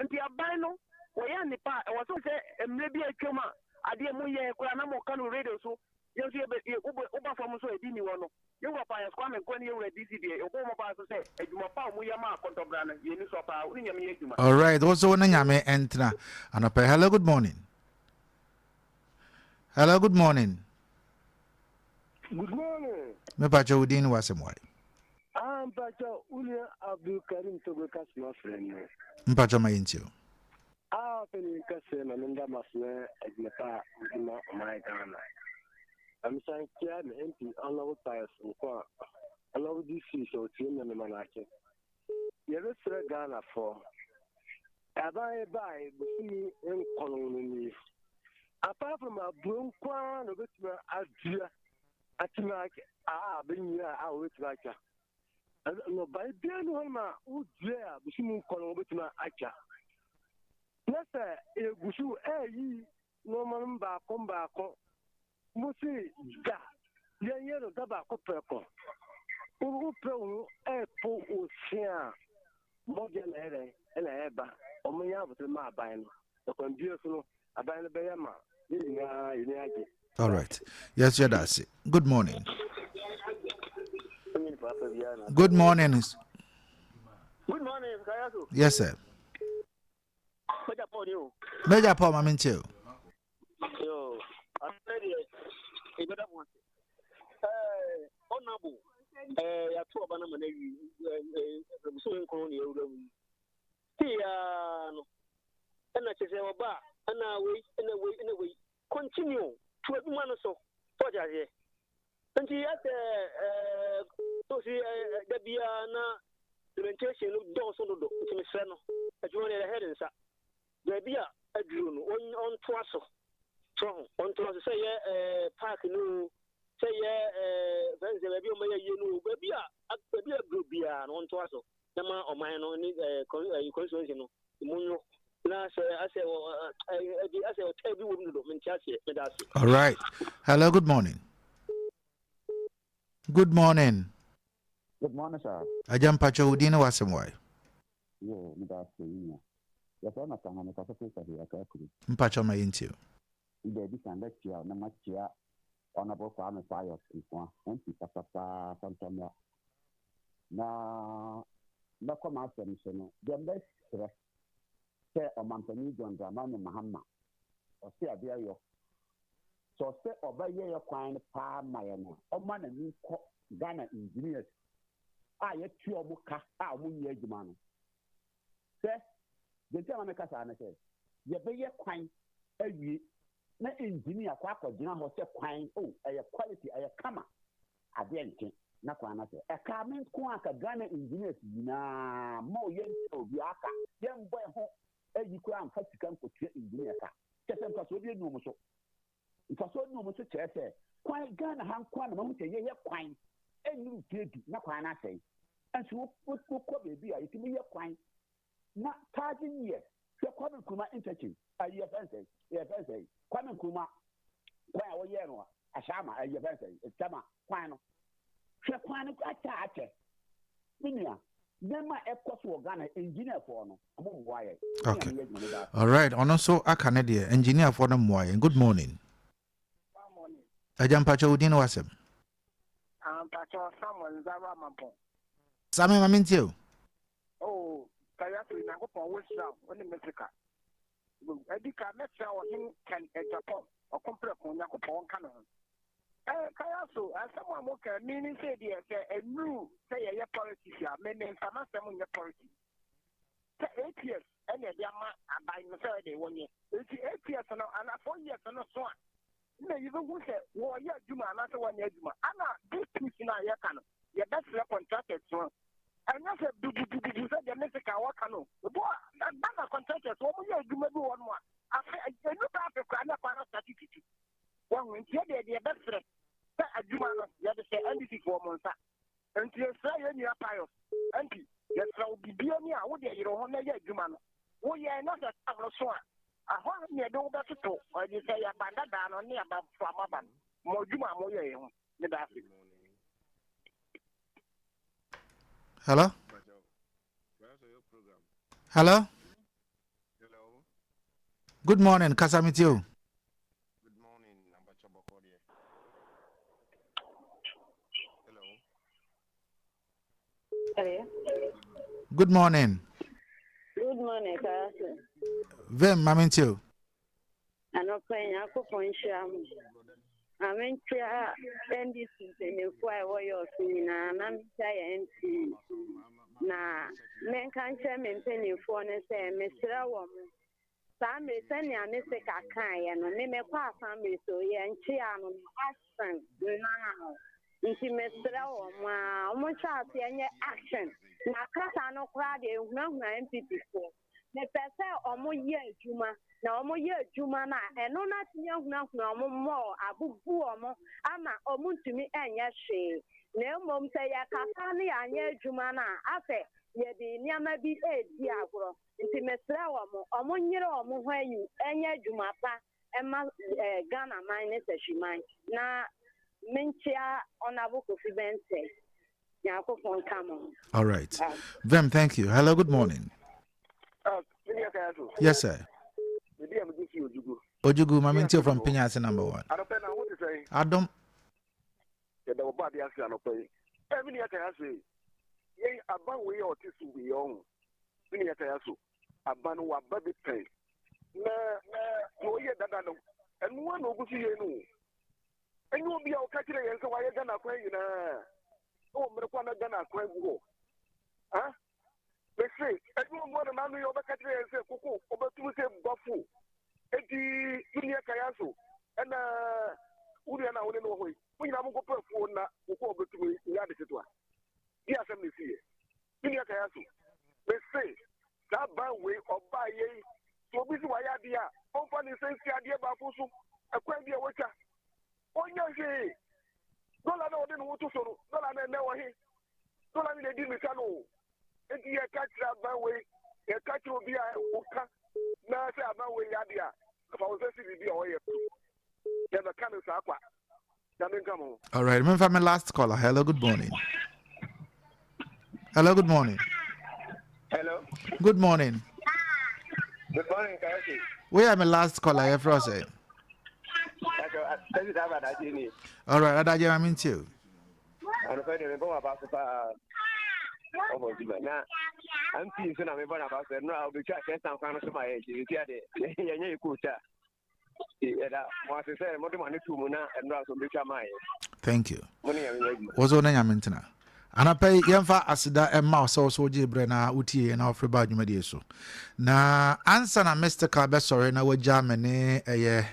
Nti aban no wɔyɛ nipa a ɛwɔ so sɛ mmerɛ bi atwam a adeɛ mo yɛ koraa na mo ka no radio so, yɛn nso yɛbɛ yɛ woba fam nso a ebi ni hɔ no. Yɛwura Pius Kwame Nkrumah ne yɛwura DC deɛ, yɛbɔ wɔn paa so sɛ adwuma pa a wɔn yɛ ma Akɔntɔbra no, yɛn ni sɔ paa. Wɔn Nyame yɛ adwuma. All right. Wo so wo ne Nyame ɛntena anɔpa yi. Hello, good morning. Hello, good morning. Good morning. Mepakyɛ, wo din ne w'asɛm wae. Ah, mpakyɛ, Ulia Abdul Karim Togo kasima frɛ no. Mpakyɛ, ma yɛntie o. Ah, pɛni kɛse na menda masomɛ adwuma pa a wodi ma ɔman Ghana. Na mesan kyia me MP Honorable Pius Nko a Honorable DC sɛ otie me mema no akye. Yɛbɛsrɛ Ghanafoɔ. Aban yi bae bosome 9 no nie. Apart from aburo nko ara na obetumi adua atumi a abɛnyina a obetumi atwa. Nnɔbae biara ni hɔ nom a wodua a bosome 9 wobɛtumi atwa. Na sɛ egu so ɛyi nneɛma no baako baako, mo si da yɛnyɛ no da baako prɛko. Wopɛ wo ho ɛpo wo se a, mogya na ɛyɛ dɛn ɛna ɛba. Wɔn nyɛ abotire ma aban no. Ɛkwan biara so no, aban no bɛyɛ ma yɛn nyinaa yɛn ani agye. All right. Yes, yɛda ase. Good morning. Good morning. Good morning, Kayasu. Yes, sir. Major Paul ni o. Major Paul, ma mentie o. Yo, asɛ deɛ ɛbɛda mo ase. Ɛɛ, ɔnabo, ɛɛ, yɛato ɔba no ma no awie, ɛɛ, bosome nkron ne yɛwura mu yi. Tee aa no, ɛna kyerɛ sɛ ɔba a, ɛna wei, ɛna wei, ɛna wei. Continue, to adwuma no so. Sɛ ɔte aseɛ. Nti asɛ ɛɛ, sosi ɛɛ, da biara na lamentation no dɔɔso dodo, nti mesrɛ no, adwuma no yɛde ahyɛ ne nsa. Baabi a aduro no, ɔntoa so. So ho, ɔntoa so sɛ yɛ ɛɛ park no o, sɛ yɛ ɛɛ fɛn sɛ baabi a wɔyɛ yie no o, baabi a baabi a aduro biara no ɔntoa so na ma ɔman no ne ɛɛ kɔn ɛɛ constituency no mu nyo na sɛ asɛ wɔ ɛɛ ɛdi asɛ ɔtaa bi wɔ mu dodo mente aseɛ meda ase. All right. Hello, good morning. Good morning. Good morning, sir. Agya mpakyɛ wo din ne w'asɛm wae. Yo, meda ase yi nua. Yɛfrɛ no Sanga mekasa firi Sahwi Accra kuro. Mpakyɛ ma yɛntie o. Meda adi kan bɛkyia wo na makyia Honourable Kwame Pius Nkoa, MP papapaa Kɔntɔmmra. Na mɛkɔ m'asɛm so no, deɛ mɛsrɛ sɛ Ɔmanpanin John Dramani Mahama ɔse adeɛ yɔ, sɛ ɔsɛ ɔbɛyɛ yɛ kwan no paa ma yɛn a, ɔma n'ani nkɔ Ghana engineers a yɛtua wɔn ka a wɔnyɛ adwuma no. Sɛ, deɛ nti a ma meka saa ne sɛ, yɛbɛyɛ kwan awie na engineer kɔ akɔgyina hɔ sɛ kwan, oh, ɛyɛ quality, ɛyɛ kama, adeɛ nkye na kwan no asɛ. Ɛkaa me nko a ka Ghana engineers nyinaa ma yɛntua obiara ka, yɛmbɔ ɛho ayi koraa mfa sika nkɔtua engineer ka. Kyerɛ sɛ mfasoɔ bi nni wɔn so. Mfasoɔ nni wɔn so kyerɛ sɛ kwan Ghana ha nko ara na mahu sɛ yɛyɛ kwan ɛnnuru mfeɛ du na kwan no asɛe. Nso wokɔ baabi a yɛtumi yɛ kwan na thousand years. Hwɛ Kwame Nkrumah interchange ayi yɛfrɛ no sɛn yɛfrɛ no sɛn Kwame Nkrumah kwan a wɔyɛɛ no Ashama ayi yɛfrɛ no sɛn Tama kwan no. Hwɛ kwan no akyɛ a akyɛ. Me nua nneɛma a ɛkɔ so wɔ Ghana engineer foɔ no ɔmo mmoa yɛn. Okay. All right. Ɔno nso aka ne deɛ engineer foɔ no mmoa yɛn. Good morning. Agya mpakyɛ wo din ne w'asɛm. Mpakyɛ Samuel Nzaro Amampɔn. Same ma mentie o. Oh, Kariaso, Nyankopɔn wo nhyira wo ne Mesika. Adi ka mɛkyerɛ ɔhen Ken Agyapong, ɔko prɛko, Nyankopɔn nka ne ho. Eh, Kariaso, asɛm a moka mi ne sɛ deɛ sɛ ɛnuru sɛ yɛyɛ politics a, me memfa m'asɛm nyɛ politics. Sɛ 8 years ɛna ɛde ama aban no sɛ ɛde wɔnyɛ. Enti 8 years no, ana 4 years no so a, na yɛbɛhu sɛ wɔyɛ adwuma anaasɛ wɔnyɛ adwuma. Ana this piece no a yɛka no, yɛbɛsrɛ contractors no ɛnyɛ sɛ bubububu sɛ deɛ ne sika wɔka no ebi a Ghana contractors wɔn yɛ adwuma bi wɔ nom a afe enu bɛ afe koraa na kwan asa tututu wɔn nti yɛ deɛ yɛbɛsrɛ sɛ adwuma no yɛde hyɛ NDC foɔ mo nsa. Nti yɛsrɛ yɛn nua Pius MP, yɛsrɛ wo bibia ni a wode yere ho na yɛ adwuma no woyɛ na sɛ tam no so a ahɔ ne yɛde wo bɛtoto ɛde sɛ yɛaba dadaa no ne yɛaba fo amaba no mo adwuma a moyɛ yɛ ho ne da ase. Hello? Hello? Good morning, kasa metie o. Good morning, Abacha Bokorie. Hello. Hello. Good morning. Good morning, Kayase. Vem, ma mentie o. Anɔpa yi, Nyankopɔn nhyira mo. Ma menkyia NDC mpanyinfoɔ a ɛwɔ yɔɔso nyinaa na menkyia yɛ MP. Na menka nkyerɛ me mpanyinfoɔ no sɛ mesrɛ wɔn saa mmere sɛnea me sika kaeɛ no me mekɔ assembly so yɛnkyea no no action now nti mesrɛ wɔn a wɔn nhyɛ aseɛ nyɛ action na kasa no koraa deɛ ehunahuna NPP foɔ. Mepɛ sɛ ɔmo yɛ adwuma na ɔmo yɛ adwuma no a ɛno no atumi ahunahuna ɔmo mmɔɔ abubu ɔmo ama ɔmo ntumi nyɛ hwee na mmom sɛ yɛkasa ne yɛanyɛ adwuma no a afɛ yɛde nneɛma bi redi agorɔ. Nti mesrɛ wɔn ɔmo nyere ɔmo ho ayi ɛnyɛ adwuma pa ɛma Ghana man ne Sahwiman na menkyea Honourable Kofi Benteh. Nyankopɔn nka mo ho. All right. Vem, thank you. Hello, good morning. Yes, sir. Ojugu, Mami Ntio from Pinyasi number one. Adom. Yɛda wɔbɔ ade ase anɔpa yi. Ɛ me nua kan ase. Yɛn aban wei a ɔte so wei ɔho. Me nua kan so. Aban no waba bi pɛn. Na deɛ ɔyɛ dada no, ɛno ara na ɔgu so yɛ no. Ɛnyɛ obi a ɔka kyerɛ yɛn sɛ wayɛ Ghana akwan nyinaa. Ɛwɔ mmerɛ kɔ a na Ghana akwan gu hɔ. Ha? Mese, ɛnyɛ ɔno ara na n'ano yɛ ɔbɛka kyerɛ yɛn sɛ koko ɔbɛtum sɛ bafo. Enti me nua Kayaso ɛna wo nua no a wo ne no wɔ hɔ yi, mo nyinaa monkɔpɛ afuo na koko a ɔbɛtum yi nyɛ ade ketewa. Di asɛm na ɛsi yɛ. Me nua Kayaso, mese saa ban wei ɔbaa yei, sɛ obi si wayɛ adeɛ a, ɔmfa ne nsa nsi adeɛ baako so, ɛkwan bi a watwa. Ɔnyɛ hwee. Dɔla na ɔde ne ho to so no, dɔla no ɛnɛ wɔ he? Dɔla no na ɛdi mmirika no o. Enti yɛka kyerɛ aban wei, yɛka kyerɛ obi a woka na sɛ aban wei yɛ adeɛ a, fa wo nsa si biribi a ɔyɛ so. Yɛbɛka no saa kwa. Nyame nka mo ho. All right, remember my last caller. Hello, good morning. Hello, good morning. Hello. Good morning. Good morning, Kayose. We are my last caller. Here for us. All right, Adaje, I'm in too. Anɔpa deɛ mebɔ w'aba so paa ɔbɔ adwuma na MP nso na mebɔ n'aba so ɛno a ɔbɛtwa kyɛnsan kwan no so ma yɛ nti sisi adeɛ yɛnyɛ yɛ coach a yɛda mo ase sɛ mode mo ano to mu na ɛnora nso ɔbɛtwa ma yɛ. Thank you. Mo ne nyame nyɛ adwuma. Wɔsɛ wo ne nyame ntena. Anapa yi yɛmfa aseda mma wo sɛ wo so wogyee berɛ na wotie yɛn na wofrɛ baa dwumadie so. Na ansa na Mystical bɛsɔre na wagya me ne ɛyɛ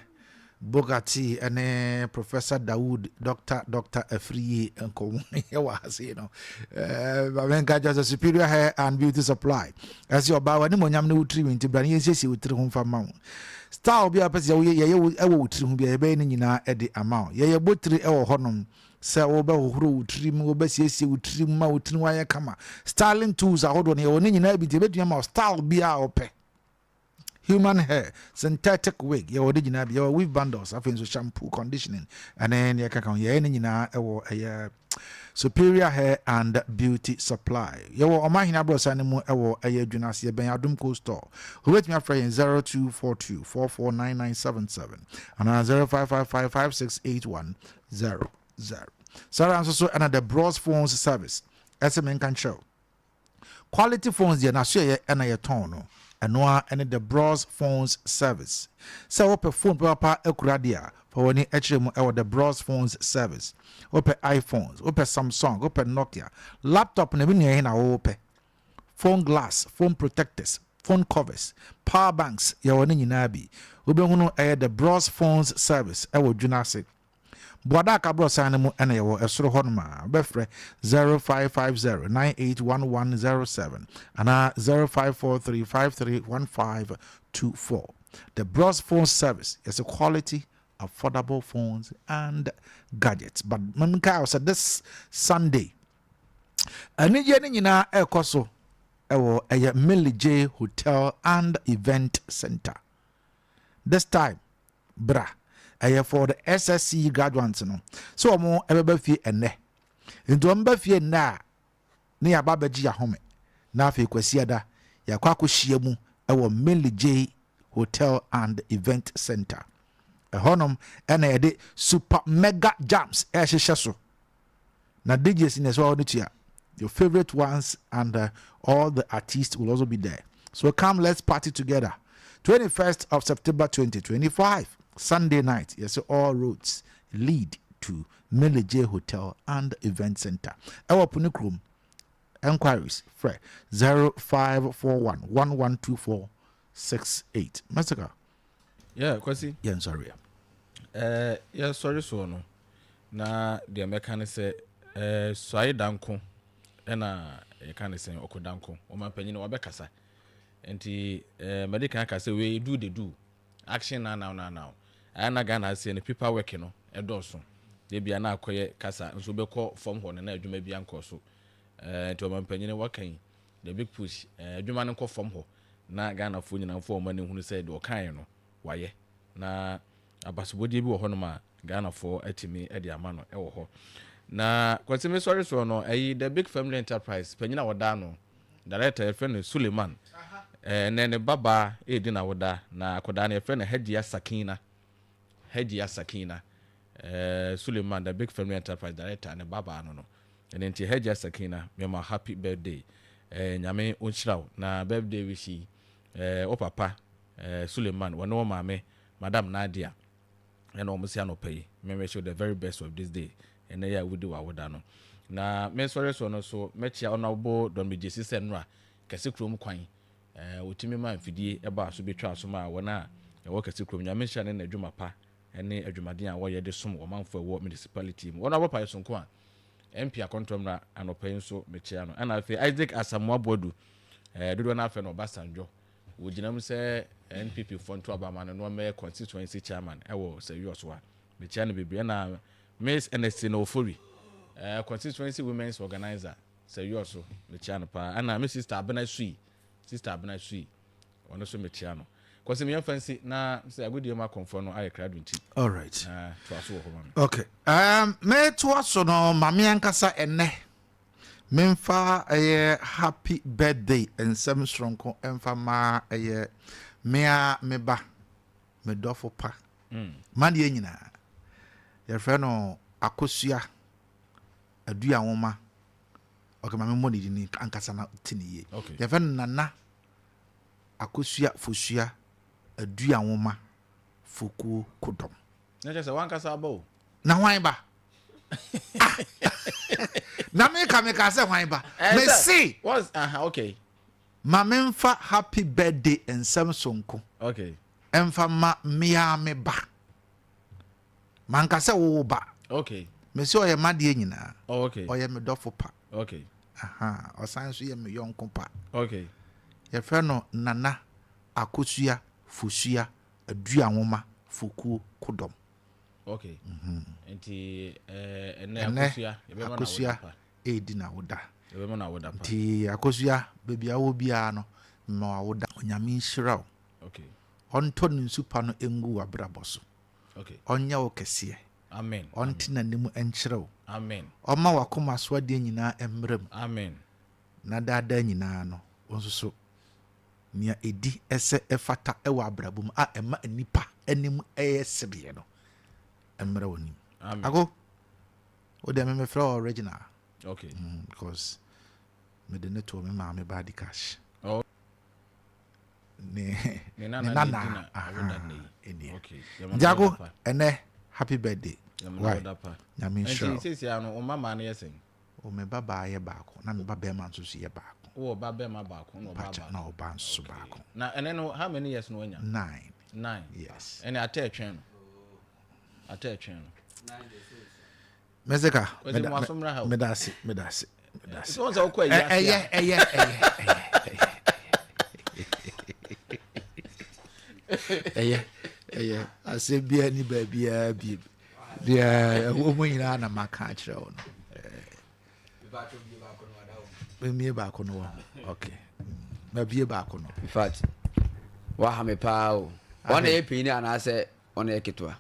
Bogati ne Professor Dawood, Doctor Doctor Afriyie nkɔmmɔ yɛ wɔ ha sei no. Eh, ma menka kyerɛ sɛ Superior Hair and Beauty Supply ɛsɛ ɔbaa w'animonyam ne wo tirinwi nti bra ne yɛnsiesie wo tiri ho mfa ma wo. Style bi a wopɛ sɛ yɛwoyɛ yɛyɛ wo ɛwɔ wo tiri ho bi a yɛbɛyɛ ne nyinaa de ama wo. Yɛyɛ botiri ɛwɔ hɔnom sɛ wobɛhohoro wo tiri mu, wobɛsiesie wo tiri mu ma wo tiri ho ayɛ kama. Styling tools ahodoɔ no yɛwɔ ne nyinaa bi nti yɛbɛtumi ama wo style biara a wopɛ. Human hair, synthetic wig, yɛwɔ ne nyinaa bi, yɛwɔ weave bundles, afei nso shampoo, conditioning, ɛne nea ɛkeka ho. Yɛyɛ ne nyinaa ɛwɔ ɛyɛ Superior Hair and Beauty Supply. Yɛwɔ Ɔmanhene Abrɔsan no mu ɛwɔ ɛyɛ Adwuna ase, yɛbɛn Adom Cold Store. Wobɛtumi afrɛ yɛn 0242 449977 anaa 0555 568100. Saa ara nso so ɛna The Bros Phones Service ɛsɛ menka nkyerɛ wo. Quality phones deɛ n'asoɛeɛ na yɛtɔn no, ɛno ara ne The Bros Phones Service. Sɛ wopɛ phone papapa akura deɛ a, fa w'ani kyerɛ mu wɔ The Bros Phones Service. Wopɛ iPhones, wopɛ Samsung, wopɛ Nokia, laptop na ebi nea ɛhe na wopɛ? Phone glass, phone protectors, phone covers, power banks, yɛwɔ ne nyinaa bi. Wobɛhunu ɛyɛ The Bros Phones Service wɔ Dwuna ase. Boada Akabrɔsan no mu na yɛwɔ ɛsoro hɔ nom a, wobɛfrɛ 0550 981107 anaa 0543 531524. The Bros Phone Service, yɛsɛ quality, affordable phones and gadgets. But menkae wo sɛ this Sunday, anigyeɛ no nyinaa ɛrekɔ so ɛwɔ ɛyɛ Millie J Hotel and Event Center. This time, bra. Ɛyɛ for the SSCE graduates no sɛ wɔn ɛbɛba fie ɛnnɛ. Nti wɔn ba fie nnɛ a, ne yɛaba abɛgye yɛahome. Na afei Kwasiada, yɛakɔ akɔhyia mu ɛwɔ Millie J Hotel and Event Center. Ɛhɔnom ɛna yɛde super mega jams ɛrehyehyɛ so. Na DJs no ɛsɛ wɔn tua. Your favorite ones and all the artists will also be there. So come, let's party together. 21st of September 2025, Sunday night. Yes, all roads lead to Millie J Hotel and Event Center. Ɛwɔ Punikrom. Enquiries, frɛ 0541 1124 68. Mɛsika. Yeah, Kwasi. Yɛn sɔre. Yɛ sɔre soɔ no, na deɛ mɛka ne sɛ, Suae Danko ɛna yɛka ne sɛn, Ɔko Danko, ɔmanpanyin wabɛkasa. Nti mɛde kan aka sɛ wei do the do, action now now now now. Ayɛ na Ghana aseɛ no paper work no ɛdɔɔso. Da bia na akɔyɛ kasa nso wobɛkɔ fam hɔ no na adwuma bi ankɔ so. Nti ɔmanpanyin waka yi, the big push, adwuma no nkɔ fam hɔ na Ghanafoɔ nyinaa mfa wɔn ani nhunu sɛ deɛ ɔkaeɛ no wayɛ. Na abasobɔdeɛ bi wɔ hɔnom a Ghanafoɔ atumi de ama no wɔ hɔ. Na Kwasi me sɔre soɔ no, ɛyi The Big Family Enterprise panyin a wɔda ano, director yɛfrɛ no Suleiman. Ɛnɛ ne babaa ɛredi n'awoda, na akwadaa no yɛfrɛ no Hajia Sakina. Hajia Sakina. Suleiman, The Big Family Enterprise director, ne babaa no no. Ɛno nti Hajia Sakina, mema happy birthday. Nyame ɔnhyira wo. Na birthday wish yi, wo papa Suleiman, wɔne wo maame Madam Nadia, ɛna wɔn si anɔpa yi me wish you the very best of this day ɛnɛ yɛ a wodi w'awoda no na me sɔre so no so mɛkyia ɔnabo dɔm gyesi sɛ nnora kɛse kurom kwan ɛɛ wɔtumi ma mfidie ɛbaa so bɛtwa so ma wɔn a ɛwɔ kɛse kurom nyame nhyira ne n'adwuma pa ɛne adwumaden a wɔyɛ de som ɔmanfo ɛwɔ municipality mu wɔn abɔ pae sonko a MP akɔntɔmmra anɔpa yi nso mekyia no ɛna afei Isaac Asamoah Boadu ɛɛ dodoɔ no afɛ no Ɔbasanjɔ Wɔgyina mu sɛ NPP foɔ nto aba ma no na ɔmmɛyɛ constituency chairman wɔ Sɛwiɔsoa. Mekyia no bebree. Ɛna Miss Ernestine Ofori, eh, constituency women's organizer, Sɛwiɔso, mekyia no paa. Ɛna me sister Abena Sui, sister Abena Sui, ɔno nso mekyia no. Kwasi me yɛmfa nsi na sɛ agodie mu akɔmfoɔ no ayɛ krado nti. All right. Na toa so wɔ hɔ ma me. Okay. Um, metoa so no, ma me ankasa ɛnɛ Memfa ɛyɛ happy birthday nsɛm soronko mfa ma ɛyɛ me ara me ba, me dɔfo pa, m'adeɛ nyinaa. Yɛfrɛ no Akosua Aduanwoma. Okay, ma memmɔ ne din ankasa na te ne yie. Okay. Yɛfrɛ no Nana Akosua Fosua Aduanwoma Fokuo Kodɔm. Na kyerɛ sɛ wankasa aba o. Na hwan ba? Ah! Na meka meka sɛ hwan ba? Eh, Mese. What's, uh, okay. Ma memfa happy birthday nsɛm sonko. Okay. Ɛmfa ma mmea me ba. Manka sɛ wowo ba. Okay. Mese ɔyɛ m'adeɛ nyinaa. Oh, okay. Ɔyɛ me dɔfo pa. Okay. Aha, ɔsan nso yɛ me yɔnko pa. Okay. Yɛfrɛ no Nana Akosua Fosua Aduanwoma Fokuo Kodɔm. Okay. Mhm. Nti eh, ɛnɛ Ɛnɛ Akosua yɛbɛma no Akosua awoda pa. ɛredi n'awoda. Yɛbɛma no awoda pa. Nti Akosua baabi a wɔ biara no mma w'awoda. Onyame nhyira wo. Okay. Ɔntɔ ne nsu pa no ngu w'abrabɔ so. Okay. Ɔnyɛ wo kɛseɛ. Amen. Ɔnte n'anim nkyerɛ wo. Amen. Ɔmma w'akoma so adeɛ nyinaa mmra mu. Amen. Na daadaa nyinaa no, wo nso so nea edi ɛsɛ ɛfata wɔ abrabɔ mu a ɛma nnipa anim yɛ sereɛ no mmra w'anim. Ago, wo deɛ me mefrɛ wo original. Okay. Because mede ne toɔ me maame Badi Cash. Oh. Ne ne nana ɛnie. Okay. Nti Ago, ɛnɛ happy birthday. Why? Nyame nhyira wo. Nti seesia no, wo mma maa no yɛ sɛn? O me ba baa yɛ baako na me ba bɛɛma nso so yɛ baako. Wowɔ ba bɛɛma baako na ɔbaa baako. Na ɔbaa nso so baako. Na ɛnɛ no how many years na wanya? Nine. Nine. Yes. Ɛnɛ atɛ ɛtwɛn no. Atɛ ɛtwɛn no. Mɛsika. Kwasi mu aso mmra ha o. Meda ase meda ase meda ase. Sɛ wɔn sɛ wokɔ ayi ase a. Ɛyɛ ɛyɛ ɛyɛ ɛyɛ ɛyɛ ɛyɛ asɛm biara ni baabiara biem. Deɛ ɛwɔ mu nyinaa na maka akyerɛ wo no. Mmie baako no wɔ ho. Okay. Mabie baako no. In fact, waha me paa o. Ɔna yɛ panyin anaasɛ ɔna yɛ ketewa?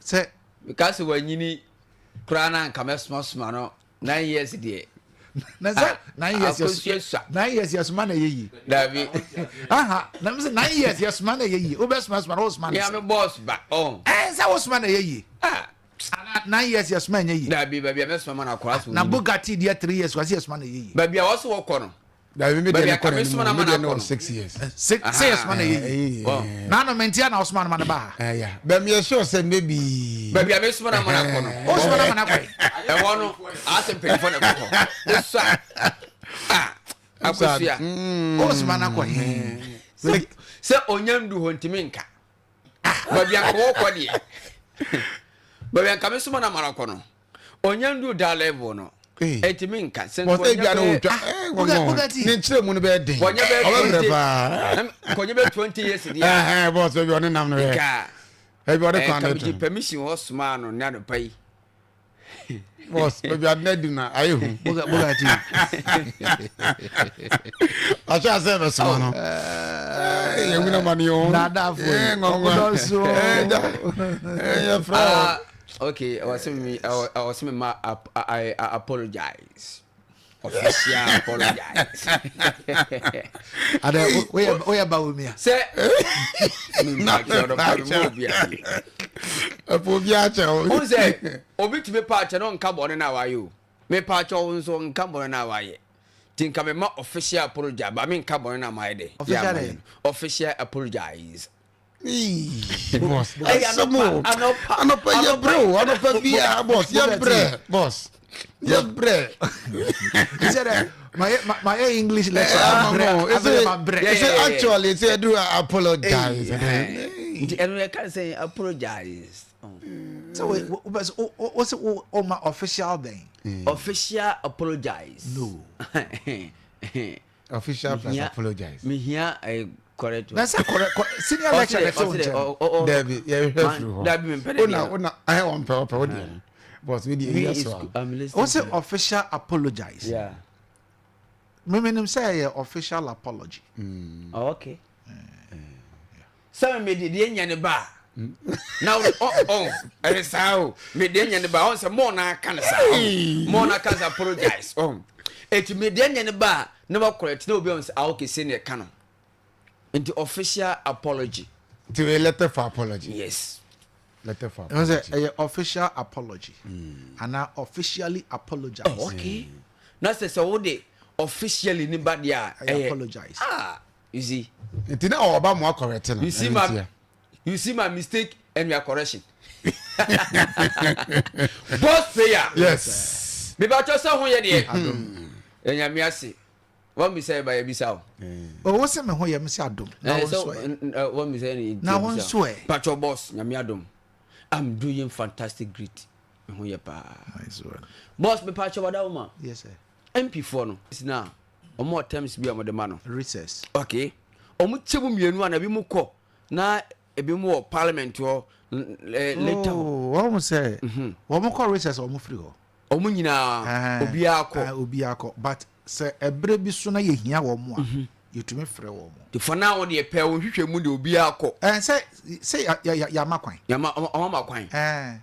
Sɛ. Meka sɛ wanyini koraa na anka mɛsomasoma no 9 years deɛ. Na sɛ 9 years yɛ sua. 9 years yɛ soma na ɛyɛ yie. Dabi. Aha na mi sɛ 9 years yɛ soma na ɛyɛ yie o bɛ soma soma na o soma na sɛ. Yà mi boss ba ɔn. Ɛ sɛ o soma na ɛyɛ yie. Ah. Ana 9 years yɛ soma ɛnyɛ yie. Dabi baabi a mɛ soma ma na akɔla so. Na Bugatti deɛ 3 years wasi yɛ soma na ɛyɛ yie. Baabi a wɔso wɔkɔ no. Dabi mi Baabi deɛ a ne kɔ kame n'anim soma na mi ma deɛ na ne akɔ wɔ no. 6 years. Sɛ yɛ soma na ɛyɛ yie. Naanu mɛ ntia na ɔsoma no ma ne ba ha. Ɛya bɛn mi yɛ sure sɛ maybe. Baabi a mɛ soma na ma na akɔ no. O soma na ma na akɔ yi. Ɛhɔ no asɛ mpanyinfoɔ na ɛkɔ hɔ. Osua ah akosua. O soma na akɔ hɛn. Sɛ onya ndu hɔ ntumi nka. Baabi a nka wɔkɔ deɛ. Baabi a nka mɛ soma na ma na akɔ no. Onya ndu da level no. Ntumi nka. Sɛ Bɔs nkɔnya ebi a na bɛyɛ otwa ɛɛ ne nkyerɛ mu no bɛyɛ den. Nkɔnya bɛyɛ Ɔbɛbrɛ 20 paa. nkɔnya bɛyɛ 20 years deɛ. Ɛhɛn bɔs ebi ɔne nam no yɛ. Nka Ebi ɔde kwan nka no megye to. permission hɔ somaa no ne anɔpa yi. Bɔs baabi ade no adi na ayɛ hu. Bugatti. Ɔhyɛ asɛ bɛsoma no. Yɛn wuna ma ne yɛn. Nadaafo yi. Ɔmo dɔnso. Yɛ frɛ. Okay, ɛwɔ sɛ me ɛwɔ sɛ me ma I apologize. Official apologize. Adɛ woyɛ woyɛ ba wɔ mi a. Sɛ mi mpa kyɛw dɔ pa mi mu obi ase. Ɛfɔ obi akyɛ o. N sɛ obi tumi pa akyɛ no nka bɔne na wayɛ o. Me pa kyɛw nso nka bɔne na wayɛ. Ti nka me ma official apologize ba me nka bɔne na mayɛ dɛ. Official dɛ. Official apologize. Boss, asɛm o. Anɔpa yɛ brɛ o. Anɔpa biara boss yɛ brɛ boss yɛ brɛ. Sɛ dɛ ma yɛ English lecture ma brɛ afei ma brɛ. Ɛsɛ actually sɛ ɛdu apologize. Nti ɛno yɛ kan sɛ apologize. Sɛ wo wo bɛ wo wo sɛ wo wo ma official then. Official apologize. No. Official plus apologize. Mehia a correct one. Na sɛ correct senior lecture na ɛsɛ wo nkyɛn. Dabi yɛ hwɛ firi hɔ. Dabi mi mpɛ de deɛ. Ona ayɛ wɔn pɛ ɔpɛ o deɛ. Boss mi deɛ eyi so a. O sɛ official apologize. Yeah. Mímí nim sɛ ɛyɛ official apology. Mm. Oh, okay. Sɛ me mede deɛ nya ne ba a, na wo ɔ ɔ ɛyɛ saa o me deɛ nya ne ba ɔn sɛ mɔɔ na aka ne saa ɔn mɔɔ na aka sɛ apologize ɔn eti me deɛ nya ne ba a na wa correct na obi ɔn sɛ ah okay sɛ ne ɛka no nti official apology. Nti wei letter for apology. Yes. Letter for Ɛno apology. sɛ ɛyɛ official apology anaa officially apologize. Oh, okay. Na sɛ sɛ wo de officially ne ba deɛ a Ɛyɛ apologize. Ah. You see. Nti na ɔba mo akɔrɛte no. You see my you see my mistake and your correction. Boss prayer. Yes. Bibatɔ sɛ ho yɛ deɛ. Ɛnyame ase. Wɔn bisa yɛ ba yɛ bisa o. Owó sɛ mi ho yɛ mi sɛ adum. Na wɔn nso ɛ. Wɔn bisa yɛ ni. Na wɔn nso ɛ. Patro boss nyame adum. I'm doing fantastic great. Mi ho yɛ paa. Nice one. Boss mi patro wada wo ma. Yes sir. MP foɔ no. Na wɔn wɔ terms bi a wɔde ma no. Recess. Okay. Wɔn kyɛ mu mmienu a na ebi mu kɔ na ebi mu wɔ parliament hɔ eh, later. Oh, wɔn sɛ mhm. wɔn kɔ recess wɔn firi hɔ. Wɔn nyinaa obiara kɔ. Obiara kɔ but sɛ ɛbrɛ bi so na yɛhia wɔn a mhm. yɛtumi frɛ wɔn. Te fa na wɔn deɛ pɛ wɔn hwehwɛ mu deɛ obiara kɔ. Ɛn sɛ sɛ yɛama kwan. Yɛama wɔn ama kwan. Ɛn.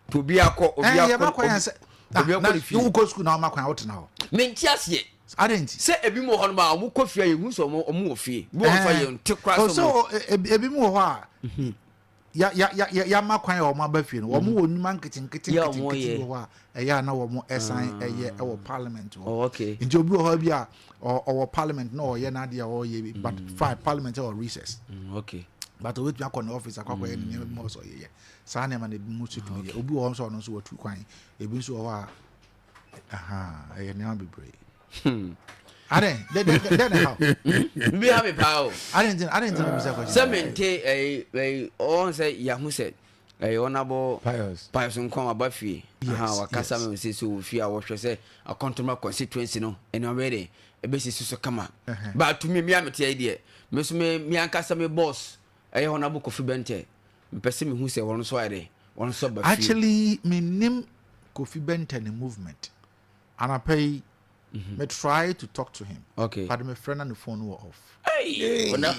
Nti obi akɔ obi akɔ yɛma kwan sɛ obi akɔ ne fie. Wokɔ sukuu na wɔma kwan wotena hɔ. Mente aseɛ. Adɛn nti? Sɛ ebi mu wɔ hɔ nom a wɔn kɔ fie a yɛhu sɛ wɔn wɔn wɔ fie. Bi wɔ hɔ nso a yɛn te koraa sɛ wɔn. Ebi mu wɔ hɔ a mhm. ya ya ya yɛama kwan a wɔn aba fie no wɔn mhm. wɔ nnwuma nketenkete nketenkete wɔ hɔ a ɛyɛ a na wɔn ɛsan ah. ɛyɛ ɛwɔ parliament hɔ. Oh, nti obi wɔ hɔ bi a ɔwɔ parliament na ɔyɛ n'adeɛ a ɔyɛ bi but mm. fine parliament ɛwɔ recess. Mm, but obetumi akɔ ne office akɔ akɔyɛ ne nneɛma bi mu ɔsɔ yɛ yɛ. Saa nneɛma no ebinom nso tumi yɛ. Obi wɔ hɔ nso a ɔno nso watu kwan. Ebi nso wɔ hɔ a aha ɛyɛ nneɛma bebree. Hmm. Adɛn dɛ dɛ dɛ na ha. Bi ha mi paa o. Adɛn nti adɛn nti na bisa question. Sɛ mi nte ɛyi ɛyi ɔn sɛ yahu sɛ ɛyi ɔnabɔ Pius Pius nkɔn aba fie. Yes Aha wakasa yes. mi sɛ sɛ wɔ fie a wɔhwɛ sɛ akɔntoma constituency no ɛnna ɔbɛyɛ dɛ ɛbɛsi so kama. Ba tumi mi a mi te ayi deɛ mi nso mi mi ankasa mi boss ɛyɛ ɔnabɔ Kofi Bɛntɛ. Mepɛ sɛ mehu sɛ wɔn nso ayɛ dɛ, wɔn nso aba fie. Actually me nim Kofi Benteh ne movement. Anapa yi me try to talk to him. Okay. But me frɛ na ne phone no wɔ off. Hey! Ɔna.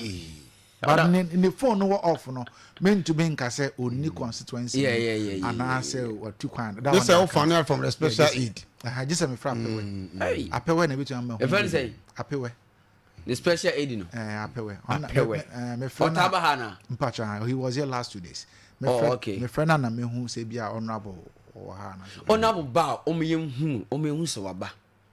But ne ne phone no wɔ off no, me ntumi nka sɛ onni constituency Yeah, yeah, yeah, yeah, anaa sɛ watu kwan. That Gye one sɛ I wo find can't. out from the Yeah, special gye sɛ aid. Aha, gye sɛ me frɛ Apewɛ. Hey! Apewɛ na ebetumi ama hu. Ɛfɛ ne sɛn? Apewɛ. Ne special aid no. Eh, Apɛwɛ. Apɛwɛ. Eh, me friend. Ɔtaa ba ha na. Mpacha, he was here last 2 days. Me oh, friend, okay. Me friend na me hu sɛ bi a honorable wɔ ha na. Honorable ba a ɔmo yɛ hu, ɔmo yɛ hu sɛ waba.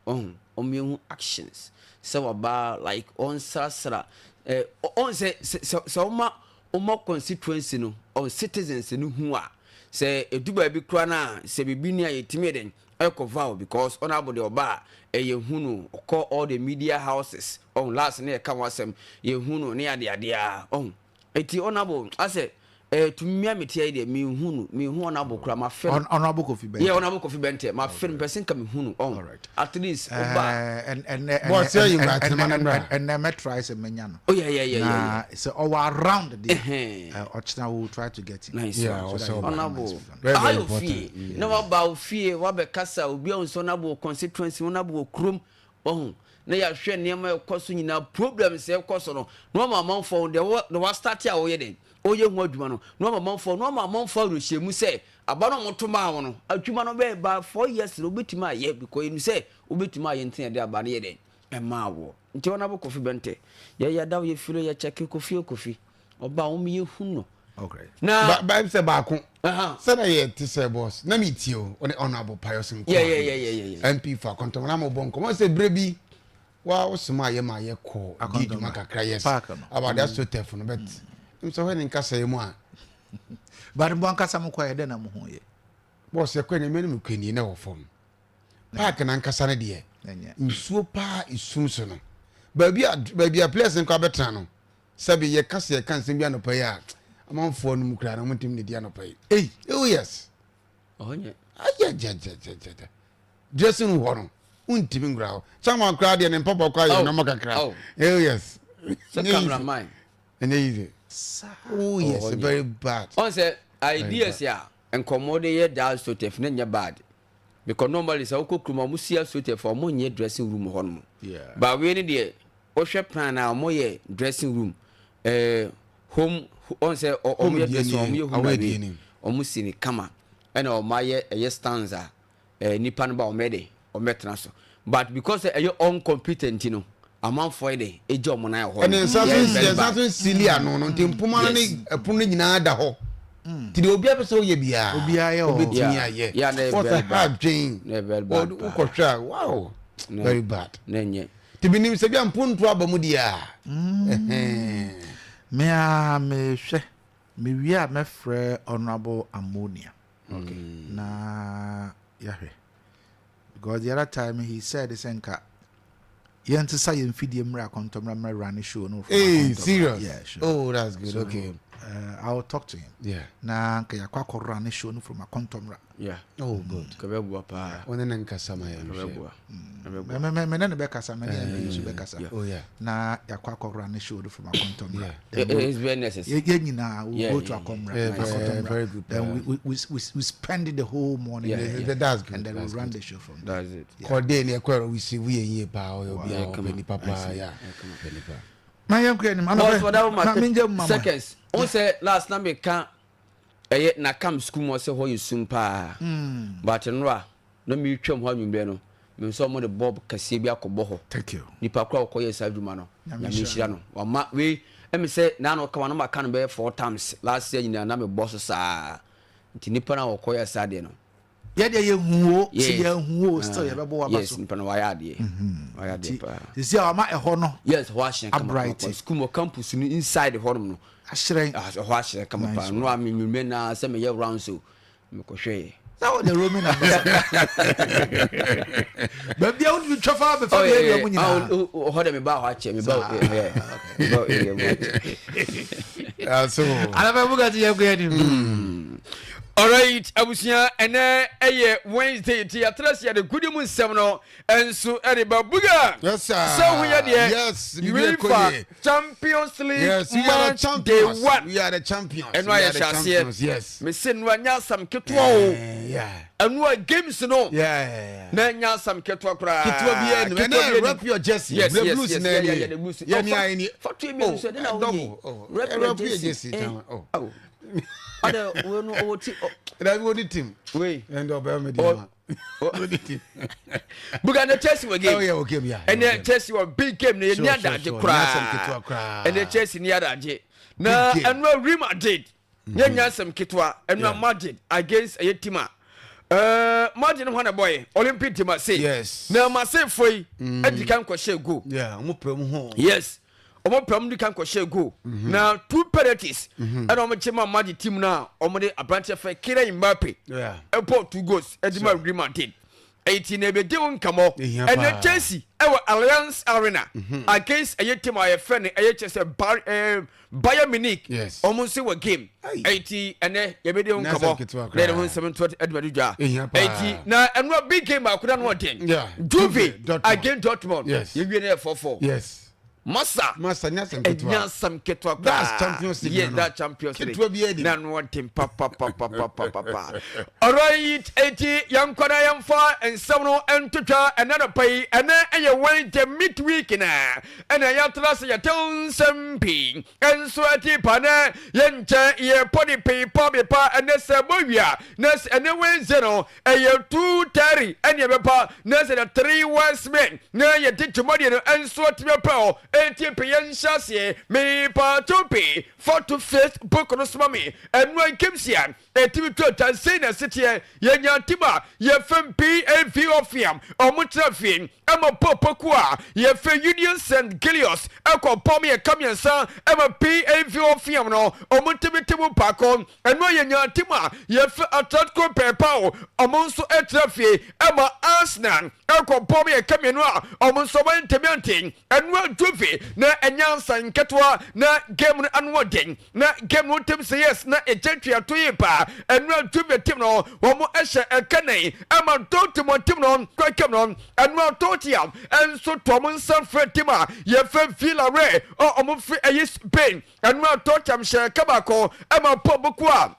Ɔho, ɔmo yɛ hu actions sɛ waba like ɔnsrasra. Eh, ɔn sɛ sɛ sɛ ɔma ɔma constituency no, ɔn citizens no hu a, sɛ edu baabi koraa na sɛ biribi ni a yɛtumi yɛ dɛn ɛkɔ vow because honourable deɛ ɔba a ɛyɛ hu no ɔkɔ all the media houses ɔn last ne yɛka ho asɛm yɛ hu no ne ade adeɛ a ɔn eti honourable asɛ ɛɛ tumi mia mi tia yi deɛ mi hu no mi hu honourable kura ma fɛ no Honourable Kofi Bɛntɛ yeah honourable Kofi Bɛntɛ ma fɛ no mpɛ sɛ nka mi hu no ɔn at least ɔba ɛnɛ Boss, sɛ yi invite no ma no mmra. ɛnɛ mɛ try sɛ mɛnya no oh yeah yeah yeah yeah na sɛ ɔwɔ around deɛ Ɛhɛn. ɔkyena we will try to get him nice Yeah, one ɔsɛ so that ɔba. honourable Very, very ayɔ important. fie na waba wo fie wabɛkasa obi a nso honourable wɔ constituency honourable wɔ kurom ɔho na yɛahwɛ nneɛma ɛkɔ so nyinaa problems ɛkɔ so no na wama amanfoɔ deɛ wɔ na wastart a wɔyɛ dɛn ɔyɛ ho adwuma no na wama amanfoɔ na wama amanfoɔ awerɛhyɛmu sɛ Aba no a wɔto maa wo no, adwuma no bɛyɛ ba 4 years no wobɛtumi ayɛ because yɛnim sɛ wobɛtumi ayɛ nti na yɛde aba no yɛ dɛn ɛmaa woɔ. Nti Honourable Kofi Bɛntɛ, yɛ yɛda wo yɛfiri yɛkyɛke Kofi o Kofi, ɔba a wɔn yɛhu no. Okay. Na Ba ba sɛ baako. Sɛ na yɛ te sɛ boss na mi tie o ɔne Honourable Pius Nkoa. Yeah, yeah, yeah, yeah, yeah, yeah. MP for Akɔntɔmɔ na mo bɔ nkɔmɔ sɛ bere bi wa wosoma ayɛ ma yɛ kɔ di dwuma kakra, yes, about that astroturf no, but nsɛ hɔ ne nkasa yi mu a. But mo ankasa mo kɔ yɛ dɛ na mo ho yɛ. Boss, yɛ kɔ nyame no mu kɔ nie na wɔ fam. Park nankasa no deɛ, nsuo paa esum so no, baabi a players no kɔ abɛtena no, sɛbi yɛka sɛ yɛka nsɛm bi anɔpa yi a, amanfoɔ no mu koraa no wɔntumi ne di anɔpa yi. Ei. Oh yes. Ɔnyɛ. Ayɛgyɛgyɛgyɛgyɛ dressing room hɔ no, wontumi nkura hɔ. Chairman koraa deɛ, ne mpaboa koraa yɛ nneɛma kakra. Oh yes. Sɛ cameraman. Ɛnyɛ easy. Oh yes, very bad. Ɔn sɛ ideas a nkɔmmɔ de yɛ daa astroturf ne nyɛ bad because normally sɛ wokɔ kurom a wɔn si astroturf a wɔn nyɛ dressing room hɔ nom. But wei ne deɛ, wohwɛ plan a wɔn yɛ dressing room, home, ɔn sɛ wɔn yɛ dressing room, wɔn yɛ home away, wɔn si ne kama, ɛna wɔn ayɛ ɛyɛ stands a nipa no ba wɔn yɛ de wɔn bɛtena so, but because ɛyɛ uncompetent nti no, amanfoɔ yɛ de egya wɔn nan wɔ hɔ. Ɛne nsa so nsi, nsa so nsili ano no nti, mpoma no ne ɛpono no nyinaa da hɔ nti deɛ obiara pɛ sɛ ɔyɛ biara obetumi ayɛ. Wɔsɛ ha adwen wokɔhwɛ a, wow, very bad. Nti menim sɛ bia mponto aba mu deɛ a. Me a mehwɛ mewie a, mɛfrɛ Honourable Ammonia na yɛahwɛ, because the other time he said sɛ nka yɛnsesa yɛn mfidie mmerɛ Akɔntɔmmra mmerɛ run show no from Hey, Akɔntɔmmra. Serious? Yeah, sure. Oh, that's good. So, okay. I will talk to him. Na nka yɛakɔ akɔ run show no from Akɔntɔmmra. Yeah. Oh, good. Kɛbɛboa paa. Ɔne ne nkasa ma yɛn hwɛ. Kɛbɛboa. Kɛbɛboa. Me ne ne bɛkasa, me ne MP nso bɛkasa. Oh yeah. Na yɛakɔ akɔ run show no from Akɔntɔmmra. Then we It's very necessary. Yɛ nyinaa we go to Akɔmmra, Yeah, very good. Then we spend the whole morning there. That's good. And then we That's run good. the show from there. That's it. Kɔde ne ɛkɔ ɛrɔ wisi wuyɛ yie paa, ɔyɛ obi a ɔpɛ nipa paa ya, ɔpɛ nipa. Ma yɛn kɔ anim. Boss, for that one, Ma mengye mu mama. Seconds. Wọn sɛ last na meka ɛyɛ nakam sukuu mu, ɔsɛ hɔ yɛ sum paa. But nnora na meretwam hɔ anwummerɛ no, me nso ɔmo de bulb kɛseɛ bi akɔbɔ hɔ. Thank you. Nipa koro a ɔkɔyɛ saa adwuma no, Nyame Nyame nhyira nhyira no. Wama wei ɛmi sɛ naanu ɔka wa na maka no bɛyɛ four times last year nyinaa na mebɔ so saa. Nti nipa no a ɔkɔyɛ saa deɛ no. Yɛdeɛ yɛhu o, sɛ yɛhu o, still yɛbɛbɔ waba Yes, so. nipa no wayɛ adeɛ. Wayɛ adeɛ Nti paa. sisi a wama ɛhɔ no Yes, hɔ ahyɛn kama kama abright. kama. Sukuu mu campus no inside hɔ nom no. Ahyerɛn. Ah, hɔ ahyerɛn kama Nice paa. No a me nwummerɛ na sɛ meyɛ round so mekɔhwɛeɛ. Sɛ wo de roaming ambassador, baabi a wotumi twa fa bɛfa Oh, bi yeah, area yeah. mu nyinaa. Ah, oh, hɔ de meba hɔ akyɛ, meba yeah, meba area mu akyɛ. Aso. Anafɛ Bugatti, yɛn kɔ anim. Alright, abusua, ɛnɛ ɛyɛ Wednesday nti yɛatena se yɛde gudi mu nsɛm no nso ɛde ba buga. Yes, sir. Sɛ ho yɛ deɛ Yes, biribi ɛkɔ UEFA yie. Champions League Yes, we are the match day champions. one. We are the champions. Ɛno We ayɛ are the hyɛ aseɛ. champions. Yes. Mese no anya asɛm ketewa o. Yeah. Ɛno a games no Yeah. na nya asɛm ketewa koraa. Ketewa bi anim. Ketewa Ɛnɛ bi anim. rep your jersey. Yes, The yes, blues yes, na yeah, ɛni. yeah, yeah, the blues. Yɛ ni Oh, ayɛ ni. fa to ebi nso, ɛde na Oh, woyɛ. double. Oh, Rep your rep your jersey. jersey. Eh. Oh. Oh. Ɔdɛ wo no ɔwɔ ti. Ɛdá bi wo ni team. Wei. Ɛndɛ ɔbɛn mi di Oh. ma. Wo ni team. Buga ne Chelsea wɔ game. Oh yeah, wɔ game, yeah. Ɛnɛ Chelsea wɔ big game ne yɛ Sure, ni sure, adagye sure. Ní asɛm ketewa koraa. koraa. Ɛnɛ Chelsea ni adagye. Na Big game. ɛnua Real Madrid yɛ nya asɛm ketewa ɛnua Madrid against ɛyɛ team a Madrid no hɔ na bɔyɛ Olympique de Marseille. Yes. Na Marseille fo yi ɛdi kan kɔhyɛ goal. Yeah, ɔmo pɛ mu ho. Yes, ɔmo pɛ ɔmo di kan kɔhyɛ goal na two penalties ɛna ɔmo kye ma Madrid team na ɔmo de aberanteɛ fɛ Kylian Mbappe ɛbɔ two goals ɛde ma Real Madrid. Ɛyi na ebedi ho nkɔmɔ. Ehia Ɛnɛ paa. Chelsea ɛwɔ Allianz Arena against ɛyɛ team a yɛfrɛ no ɛyɛ kyɛ sɛ Bayern Munich. Ɔmo nso wɔ game. Ayi. Ɛyi ti ɛnɛ yɛbɛdi ho Nyɛ asɛm nkɔmɔ ketewa na yɛde ho koraa. nsɛm nto ɛde bɛdo dwa. Ehia paa. Ɛyi ti na ɛnua big game baako na no ɔden. Juve Juve, Dortmund. against Dortmund. Yɛwie no yɛ 4-4. Masa. Masa nyɛ asɛm ketewa. Ɛnyɛ asɛm ketewa koraa. That's Champions League. Yeah, that Champions League. Ketewa bi adi. Na no ɔden papapapapapa. Alright, eti yɛnkɔ na yɛmfa nsɛm no ntotwa ɛnɛ nɔpa yi. Ɛnɛ ɛyɛ Wednesday midweek na ɛna yɛatra ase yɛtew nsɛm pii. Nso ɛti pa nɛ yɛnkyɛ yɛpɔ ne pii pa me pa ɛnɛ sɛ bɔwia na sɛ ɛnɛ Wednesday no ɛyɛ 2:30 ɛne ɛbɛpa na sɛ the three wise men na yɛde dwumadie no nso atumi apɛ hɔ. Enti pe yɛnhyɛ aseɛ mepa to pe fa to Facebook no soma me ɛno ankemsia ɛtumi to atwa sei na ɛseteɛ. Yɛnya tim a yɛfɛ PAV Ofiam ɔmo tena fie ɛma popoku a yɛfɛ Union St Gilios ɛkɔ pɔm yɛ ka mmiɛnsa ɛma PAV Ofiam no ɔmo ntumi te mu paako. Ɛno a yɛnya tim a yɛfɛ Atletico Pɛpao ɔmo nso ɛtena fie ɛma Arsenal ɛkɔ pɔm yɛ ka mmienu a ɔmo nso ɔmo ntumi ante. Ɛno a Juve na ɛnya nsa nketewa na game no ano ɔden na game no tim sɛ yes na ɛkyɛ tweato yi paa. Ɛno a Juve team no wɔn ɛhyɛ ɛka nan ɛma Dortmund team no kɔkɛm no. Ɛno a Tottenham ɛnso to wɔn nsa frɛ team a yɛfɛ Villarreal a wɔn firi ɛyi Spain. Ɛno a Tottenham hyɛ ɛka baako ɛma Paul Buku a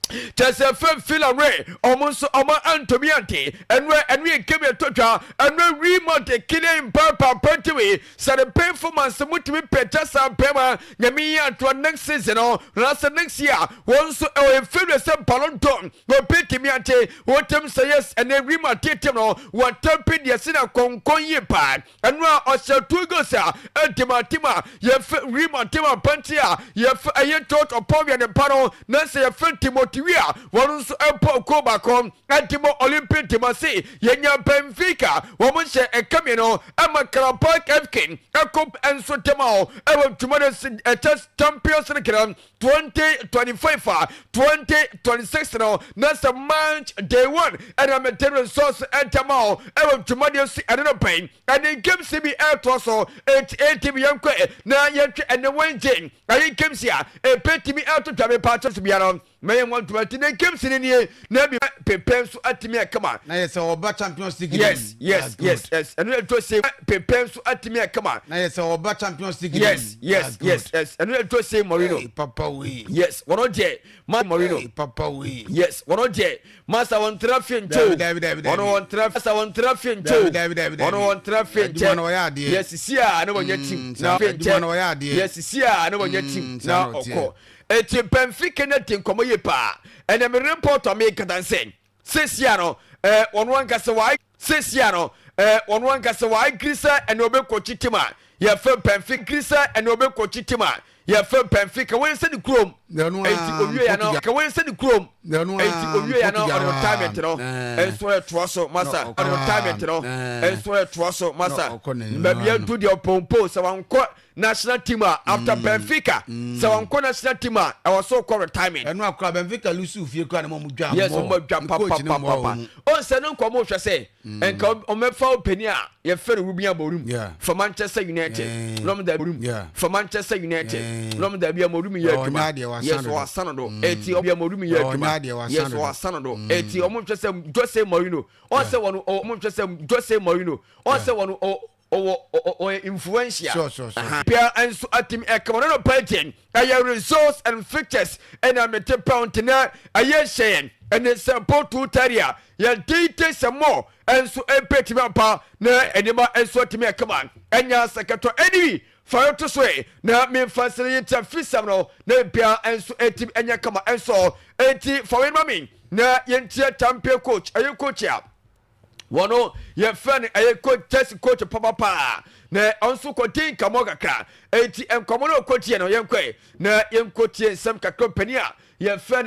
kyɛ sɛ fɛn Villarreal ɔmo nso ɔmo antumi ante. Ɛno ɛno yɛ game ɛtɔ dwa. Ɛno Real Madrid Kylian Mbappe apɛntiwi sɛ ne performance mutumi pɛgya saa bɛrima nyame yi atoa next season no rasa next year wɔn nso ɛwɔ inferior sɛ Ballon d'Or wɔpɛtumi ante wɔtɛm sɛ yes. Ɛnɛ Real Madrid team no wɔtɛmpi deɛ si na kɔnkɔn yie paa. Ɛno a ɔhyɛ two goals a ɛdi team a yɛfɛ Real Madrid apɛnti a yɛfɛ ɛyɛ George Ɔpɔwia ne ba no na sɛ yɛfɛ Timothy a wɔn nso ɛbɔ goal baako ɛdi mo Olympic team ase. Yɛnya Benfica wɔn hyɛ ɛka mmienu ɛma Karabakh FK ɛkɔ nso dɛm a ɛwɔ dwuma no ɛkyɛ Champions League no 2025 a 2026 no na sɛ match day one ɛna mɛtɛ results ɛntɛm a ɛwɔ dwumadeɛ si ɛne no pɛn ɛne games bi ɛɛtoa so 88 bi yɛnkɔ na yɛntwe ɛne Wednesday ɛyɛ games a ɛpɛtumi ɛɛto twa me paakyɛ so biara mɛyɛ wɔn ntoma ti ne games ne nie na bi pepɛ nso atumi ɛkama. Na yɛ sɛ ɔba Champions League. Yes, ɛno yɛ Jose pepɛ nso atumi ɛkama. Na yɛ sɛ ɔba Champions League. Yes, ɛno yɛ Jose Mourinho. Hey, papa wei. Yes, wɔn deɛ ma Mourinho. Hey, papa wei. Yes, wɔn deɛ masa wɔn tena fie nkyɛn. Dabi, dabi, wɔn wɔn tena masa wɔn tena fie nkyɛn. Dabi, dabi, dabi. Wɔn wɔn tena fie nkyɛn. Adwuma na ɔyɛ adeɛ. Yes, sisi a ne wɔn nyɛ team na fie nkyɛn. Adwuma na ɔyɛ adeɛ. Yes, sisi a ne wɔn nyɛ team na ɔkɔ eti Benfica ne di nkɔmɔ yie paa. Ɛnna mi report a mi kata nsɛn sesia no wɔn ankasa wa sesia no wɔn ankasa wa agiri sɛ ɛnna ɔbɛkɔ team a yɛfɛ Benfica giri sɛ ɛnna ɔbɛkɔ team a yɛfɛ Benfica wɔn nsa ne kurom eti owie ya no ka wɔn nsa ne kurom eti owie ya no ɔde retirement no nso ɛtoa so masa ɔde retirement no nso ɛtoa so masa baabi adu deɛ ɔpɔnpɔn sɛ wankɔ national team a after Benfica sɛ wankɔ national team a ɛwɔ so kɔ retirement. Ɛnu akora Benfica lusu fie kora ne mo mo dwa. Yes, ɔmo dwa papapapa ɔnsɛ no nkɔ ɔmo hwɛ sɛ nka ɔmɛfa ɔpanin a yɛfɛ no Ruben Amorim for Manchester United na ɔmo da Amorim for Manchester United na ɔmo da bi Amorim yɛ adwuma. Yes, ɔasa no do eti ɔmo Amorim yɛ adwuma. Yes, ɔasa no do eti ɔmo hwɛ sɛ Jose Mourinho ɔnsɛ wɔn ɔmo hwɛ sɛ Jose Mourinho ɔnsɛ wɔn ɔwɔ ɔyɛ influential. Sure. Pia nso atimi ɛkama no no pɛgye ɛyɛ results and fixtures ɛna mete pound na ɛyɛ hyɛn ɛne sɛ po 2:30 a yɛde te sɛ mɔ ɛnso ɛpɛtumi ampa na nneɛma nso atumi ɛkama ɛnya sɛkɛtɔ ɛniwi fa to so ɛ na memfa sɛ yɛtia fisam no na bia nso ɛtumi ɛnyɛ kama ɛnso ɛnti fa wei ma me na yɛntia champion coach ɛyɛ coach a wɔno yɛfrɛ no ɛyɛ coach Chelsea coach papapaa na ɔnso kɔdi nkɔmmɔ kakra enti nkɔmmɔ no ɔkɔtie no yɛnkɔe na yɛnkɔtie nsɛm kakra mpanin a yɛfrɛ no.